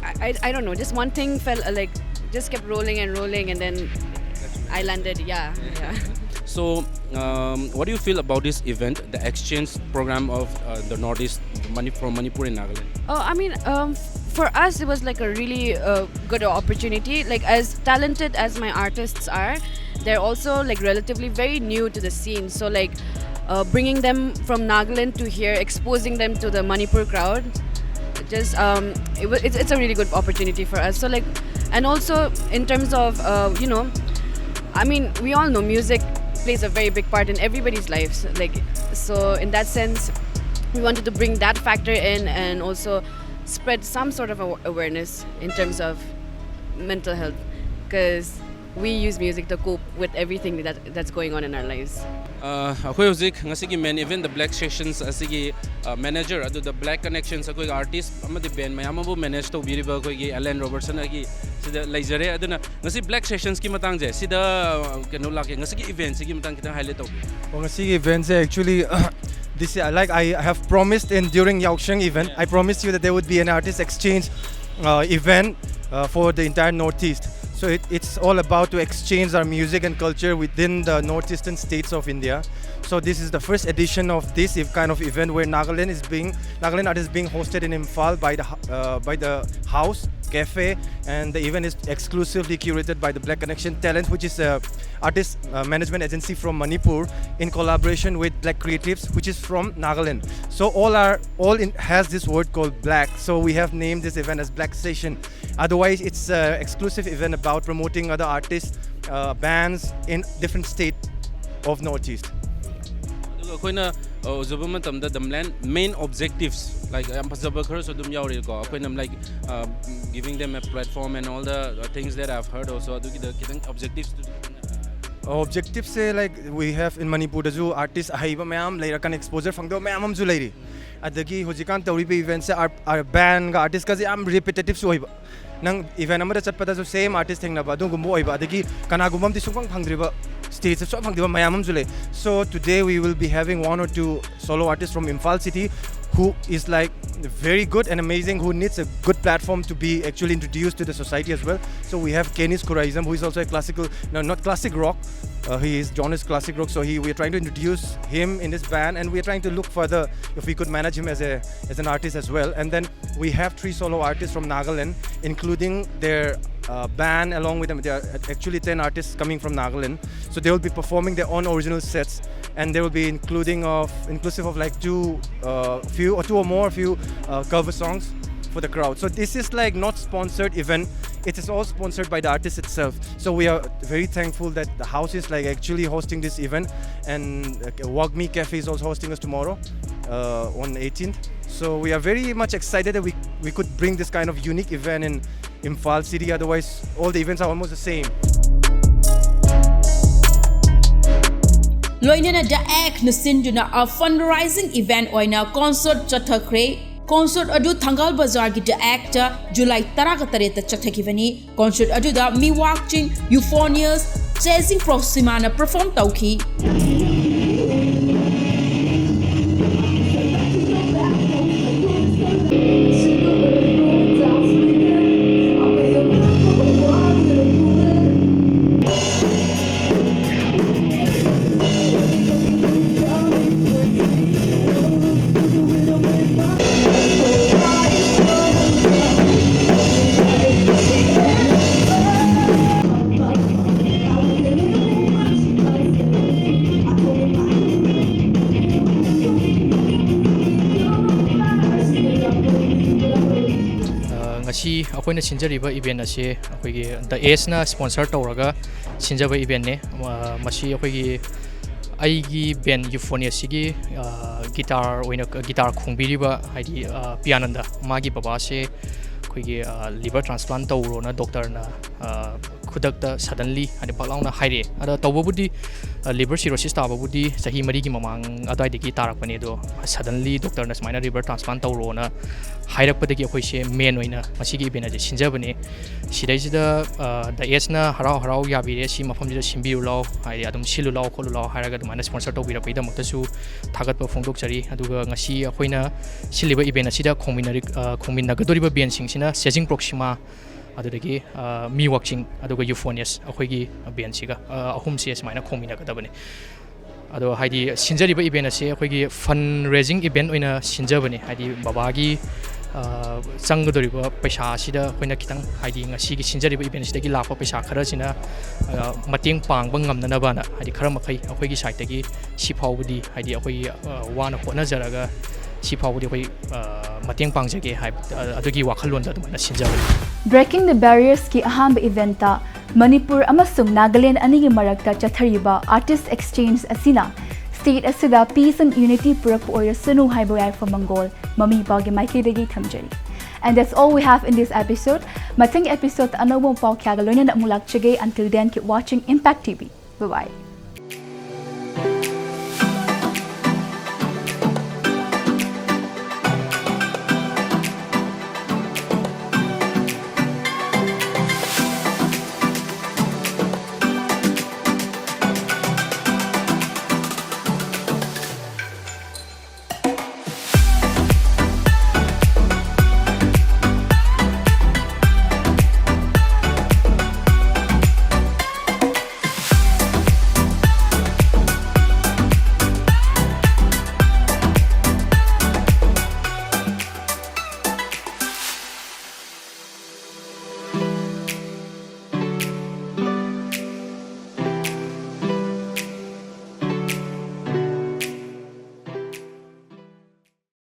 I, I, I don't know, just one thing felt uh, like, just kept rolling and rolling, and then I landed. Yeah, yeah. So, um, what do you feel about this event, the exchange program of, uh, the Northeast, Mani- from Manipur and Nagaland? Oh, I mean, um, for us, it was, like, a really uh, good opportunity. Like, as talented as my artists are, they're also, like, relatively very new to the scene. So, like, uh, bringing them from Nagaland to here, exposing them to the Manipur crowd, just um, it was it's, it's a really good opportunity for us. So, like, and also in terms of uh, you know, I mean, we all know music plays a very big part in everybody's lives. Like, so in that sense, we wanted to bring that factor in and also spread some sort of aw- awareness in terms of mental health, because we use music to cope with everything that that's going on in our lives. ꯑ, ꯑꯩꯈꯣꯏ ꯍꯧꯖꯤꯛ ꯉꯁꯤꯒꯤ main event, the Black Sessions ꯑꯁꯤꯒꯤ, ꯑ, manager, ꯑꯗꯨꯗ Black Connections, ꯑꯩꯈꯣꯏꯒꯤ artist ꯑꯃꯗꯤ band ꯃꯌꯥꯝ ꯑꯃꯕꯨ manage ꯇꯧꯕꯤꯔꯤꯕ ꯑꯩꯈꯣꯏꯒꯤ Alan Robertson ꯑꯩꯒꯤ ꯁꯤꯗ ꯂꯩꯖꯔꯦ꯫ ꯑꯗꯨꯅ ꯉꯁꯤ Black Sessionsꯀꯤ ꯃꯇꯥꯡꯁꯦ ꯁꯤꯗ, ꯑ, ꯀꯩꯅꯣ ꯂꯥꯛꯀꯦ, ꯉꯁꯤꯒꯤ eventꯁꯤꯒꯤ ꯃꯇꯥꯡ ꯈꯤꯇꯪ highlight ꯇꯧꯕꯤꯌꯨ꯫ ꯑꯣ, ꯉꯁꯤꯒꯤ eventꯁꯦ actually This uh, like I have promised in during Yaosheng event, I promised you that there would be an artist exchange uh, event uh, for the entire Northeast. So it, it's all about to exchange our music and culture within the northeastern states of India. So this is the first edition of this ev- kind of event where Nagaland is being Nagaland art is being hosted in Imphal by the uh, by the House Cafe, and the event is exclusively curated by the Black Connection Talent, which is a artist uh, management agency from Manipur in collaboration with Black Creatives, which is from Nagaland. So all are all in has this word called Black. So we have named this event as Black Session. Otherwise, it's an exclusive event about promoting other artists, uh, bands in different state of Northeast. ꯑꯗꯨꯒ ꯑꯩꯈꯣꯏꯅ ꯎꯖꯕ ꯃꯇꯝꯗ the main main objectives, like, ꯌꯥꯝ ꯐꯖꯕ ꯈꯔꯁꯨ ꯑꯗꯨꯝ ꯌꯥꯎꯔꯤꯀꯣ꯫ ꯑꯩꯈꯣꯏꯅ, like, giving them a platform and all the things that I've heard also. ꯑꯗꯨꯒꯤꯗ ꯈꯤꯇꯪ objectives Objectives say, like, we have in Manipur ꯗꯁꯨ artist ꯑꯍꯩꯕ ꯃꯌꯥꯝ ꯂꯩꯔꯀꯥꯟꯗ exposure ꯐꯪꯗꯕ ꯃꯌꯥꯝ ꯑꯃꯁꯨ ꯂꯩꯔꯤ꯫ ꯑꯗꯒꯤ ꯍꯧꯖꯤꯛꯀꯥꯟ ꯇꯧꯔꯤꯕ event ꯁꯦ ꯕꯦꯟꯒ ꯑꯥꯔꯇꯤꯁꯀꯁꯦ ꯌꯥꯝ ꯔꯤꯄꯤꯇꯦꯇꯤꯞꯁꯨ ꯑꯣꯏꯕ꯫ ꯅꯪ event ꯑꯃꯗ ꯆꯠꯄꯗꯁꯨ same artist ꯊꯦꯡꯅꯕ ꯑꯗꯨꯒꯨꯝꯕ ꯑꯣꯏꯕ꯫ ꯑꯗꯒꯤ ꯀꯅꯥꯒꯨꯝꯕ ꯑꯃꯗꯤ ꯁꯨꯡꯐꯪ ꯐꯪꯗ꯭ꯔꯤꯕ, stage ꯁꯨꯡꯐꯪ ꯐꯪꯗ꯭ꯔꯤꯕ ꯃꯌꯥꯝ ꯑꯃꯁꯨ ꯂꯩ꯫ So today we will be having one or two solo artists from Imphal city who is, like, very good and amazing, who needs a good platform to be actually introduced to the society as well. So we have Kenis Kuraism, who is also a classical, no, not classic rock. Uh, he is Jonas classic rock. So he, we are trying to introduce him in this band, and we are trying to look further if we could manage him as a as an artist as well. And then we have three solo artists from Nagaland, including their uh, band along with them. There are actually ten artists coming from Nagaland. So they will be performing their own original sets, and they will be including of inclusive of, like, two, uh, few or two or more few uh, cover songs for the crowd. So this is, like, not sponsored event. It is all sponsored by the artist itself. So we are very thankful that the house is, like, actually hosting this event, and uh, Wagmi Cafe is also hosting us tomorrow uh, on eighteenth. So we are very much excited that we, we could bring this kind of unique event in Imphal city. Otherwise, all the events are almost the same. ꯂꯣꯏꯅꯅ The Act ꯅ ꯁꯤꯟꯗꯨꯅ a fundraising event ꯑꯣꯏꯅ concert ꯆꯠꯊꯈ꯭ꯔꯦ꯫ Concert ꯑꯗꯨ ꯊꯪꯒꯥꯜ ꯕꯖꯥꯔꯒꯤ The Act ꯇ July ꯇꯔꯥꯒ ꯇꯔꯦꯠꯇ ꯆꯠꯊꯈꯤꯕꯅꯤ꯫ Concert ꯑꯗꯨꯗ Miwak Ching, Euphonious, Chasing Proxima ꯅ perform ꯇꯧꯈꯤ꯫ ꯑꯩꯈꯣꯏꯅ ꯁꯤꯟꯖꯔꯤꯕ ꯏꯚꯦꯟ ꯑꯁꯤ ꯑꯩꯈꯣꯏꯒꯤ ꯗ ꯑꯦꯖꯅ ꯁ꯭ꯄꯣꯟꯁꯔ ꯇꯧꯔꯒ ꯁꯤꯟꯖꯕ ꯏꯚꯦꯟꯅꯦ꯫ ꯃꯁꯤ ꯑꯩꯈꯣꯏꯒꯤ ꯑꯩꯒꯤ ꯕꯦꯟ ꯌꯨꯐꯣꯅꯤꯌꯁꯁꯤꯒꯤ ꯒꯤꯇꯥꯔ ꯑꯣꯏꯅ, ꯒꯤꯇꯥꯔ ꯈꯣꯡꯕꯤꯔꯤꯕ, ꯍꯥꯏꯗꯤ ꯄꯤꯌꯥꯅꯟꯗ, ꯃꯥꯒꯤ ꯕꯕꯥꯁꯦ ꯑꯩꯈꯣꯏꯒꯤ ꯂꯤꯚꯔ ꯇ꯭ꯔꯥꯟꯁꯄ꯭ꯂꯥꯟ ꯇꯧꯔꯣꯅ ꯗꯣꯛꯇꯔꯅ ꯈꯨꯗꯛꯇ, ꯁꯗꯟꯂꯤ, ꯍꯥꯏꯗꯤ ꯄꯥꯛ ꯂꯥꯎꯅ ꯍꯥꯏꯔꯛꯑꯦ꯫ ꯑꯗ ꯇꯧꯕꯕꯨꯗꯤ ꯂꯤꯚꯔ ꯁꯤꯔꯣꯁꯤꯁ ꯇꯥꯕꯕꯨꯗꯤ ꯆꯍꯤ ꯃꯔꯤꯒꯤ ꯃꯃꯥꯡ ꯑꯗꯨꯋꯥꯏꯗꯒꯤ ꯇꯥꯔꯛꯄꯅꯦ꯫ ꯑꯗꯣ ꯁꯗꯟꯂꯤ ꯗꯣꯛꯇꯔꯅ ꯁꯨꯃꯥꯏꯅ ꯂꯤꯚꯔ ꯇ꯭ꯔꯥꯟꯁꯄ꯭ꯂꯥꯟ ꯇꯧꯔꯣꯅ ꯍꯥꯏꯔꯛꯄꯗꯒꯤ ꯑꯩꯈꯣꯏꯁꯦ ꯃꯦꯟ ꯑꯣꯏꯅ ꯃꯁꯤꯒꯤ ꯏꯚꯦꯟ ꯑꯁꯦ ꯁꯤꯟꯖꯕꯅꯦ꯫ ꯁꯤꯗꯩꯁꯤꯗ ꯗ ꯑꯦꯖꯅ ꯍꯔꯥꯎ ꯍꯔꯥꯎ ꯌꯥꯕꯤꯔꯦ, ꯁꯤ ꯃꯐꯝꯁꯤꯗ ꯁꯤꯟꯕꯤꯔꯨ ꯂꯥꯎ, ꯍꯥꯏꯗꯤ ꯑꯗꯨꯝ ꯁꯤꯜꯂꯨ ꯂꯥꯎ, ꯈꯣꯠꯂꯨ ꯂꯥꯎ ꯍꯥꯏꯔꯒ ꯑꯗꯨꯃꯥꯏꯅ ꯁ꯭ꯄꯣꯟꯁꯔ ꯇꯧꯕꯤꯔꯛꯄꯒꯤꯗꯃꯛꯇꯁꯨ ꯊꯥꯒꯠꯄ ꯐꯣꯡꯗꯣꯛꯆꯔꯤ꯫ ꯑꯗꯨꯒ ꯉꯁꯤ ꯑꯩꯈꯣꯏꯅ ꯁꯤꯜꯂꯤꯕ ꯏꯚꯦꯟ ꯑꯁꯤꯗ ꯈꯣꯡꯃꯤꯟꯅꯔꯤ-, ꯑ, ꯈꯣꯡꯃꯤꯟꯅꯒꯗꯧꯔꯤꯕ ꯕꯦꯟꯁꯤꯡꯁꯤꯅ ꯁꯦꯖꯤꯡ ꯄ꯭ꯔꯣꯛꯁꯤꯃꯥ, ꯑꯗꯨꯗꯒꯤ, ꯑ, ꯃꯤ ꯋꯥꯛꯆꯤꯡ, ꯑꯗꯨꯒ ꯌꯨꯐꯣꯅꯤꯌꯁ, ꯑꯩꯈꯣꯏꯒꯤ ꯕꯦꯟꯁꯤꯒ, ꯑ, ꯑꯍꯨꯝꯁꯦ ꯁꯨꯃꯥꯏꯅ ꯈꯣꯡꯃꯤꯟꯅꯒꯗꯕꯅꯤ꯫ ꯑꯗꯣ ꯍꯥꯏꯗꯤ ꯁꯤꯟꯖꯔꯤꯕ ꯏꯚꯦꯟ ꯑꯁꯦ ꯑꯩꯈꯣꯏꯒꯤ ꯐꯟ ꯔꯦꯖꯤꯡ ꯏꯚꯦꯟ ꯑꯣꯏꯅ ꯁꯤꯟꯖꯕꯅꯦ꯫ ꯍꯥꯏꯗꯤ ꯕꯕꯥꯒꯤ, ꯑ, ꯆꯪꯒꯗꯧꯔꯤꯕ ꯄꯩꯁꯥ ꯑꯁꯤꯗ ꯑꯩꯈꯣꯏꯅ ꯈꯤꯇꯪ, ꯍꯥꯏꯗꯤ ꯉꯁꯤꯒꯤ ꯁꯤꯟꯖꯔꯤꯕ ꯏꯚꯦꯟ ꯑꯁꯤꯗꯒꯤ ꯂꯥꯛꯄ ꯄꯩꯁꯥ ꯈꯔꯁꯤꯅ, ꯑ, ꯃꯇꯦꯡ ꯄꯥꯡꯕ ꯉꯝꯅꯅꯕꯅ, ꯍꯥꯏꯗꯤ ꯈꯔ ꯃꯈꯩ ꯑꯩꯈꯣꯏꯒꯤ ꯁꯥꯏꯠꯇꯒꯤ ꯁꯤ ꯐꯥꯎꯕꯗꯤ, ꯍꯥꯏꯗꯤ ꯑꯩꯈꯣꯏꯒꯤ, ꯑ, ꯋꯥꯅ ꯍꯣꯠꯅꯖꯔꯒ ꯁꯤ ꯐꯥꯎꯕꯗꯤ ꯑꯩꯈꯣꯏ, ꯑ, ꯃꯇꯦꯡ ꯄꯥꯡꯖꯒꯦ ꯍꯥꯏꯕ, ꯑ, ꯑꯗꯨꯒꯤ ꯋꯥꯈꯜꯂꯣꯟꯗ ꯑꯗꯨꯃꯥꯏꯅ ꯁꯤꯟꯖꯕꯅꯤ꯫ Breaking the Barriersꯀꯤ ꯑꯍꯥꯟꯕ ꯏꯚꯦꯟꯠꯇ ꯃꯅꯤꯄꯨꯔ ꯑꯃꯁꯨꯡ ꯅꯥꯒꯥꯂꯦꯟ ꯑꯅꯤꯒꯤ ꯃꯔꯛꯇ ꯆꯠꯊꯔꯤꯕ ꯑꯥꯔꯇꯤꯁ ꯑꯦꯛꯁꯆꯦꯟꯖ ꯑꯁꯤꯅ ꯁ꯭ꯇꯦꯠ ꯑꯁꯤꯗ peace and unity ꯄꯨꯔꯛꯄ ꯑꯣꯏꯔꯁꯅꯨ ꯍꯥꯏꯕ ꯌꯥꯏꯐ ꯃꯪꯒꯣꯜ ꯃꯃꯤ ꯏꯄꯥꯒꯤ ꯃꯥꯏꯀꯩꯗꯒꯤ ꯊꯝꯖꯔꯤ꯫ And that's all we have in this episode. ꯃꯊꯪꯒꯤ ꯑꯦꯄꯤꯁꯣꯗ ꯑꯅꯧꯕ ꯄꯥꯎ ꯀꯌꯥꯒ ꯂꯣꯏꯅꯅ ꯑꯃꯨꯛ ꯂꯥꯛꯆꯒꯦ. Until then, keep watching Impact T V. Bye bye.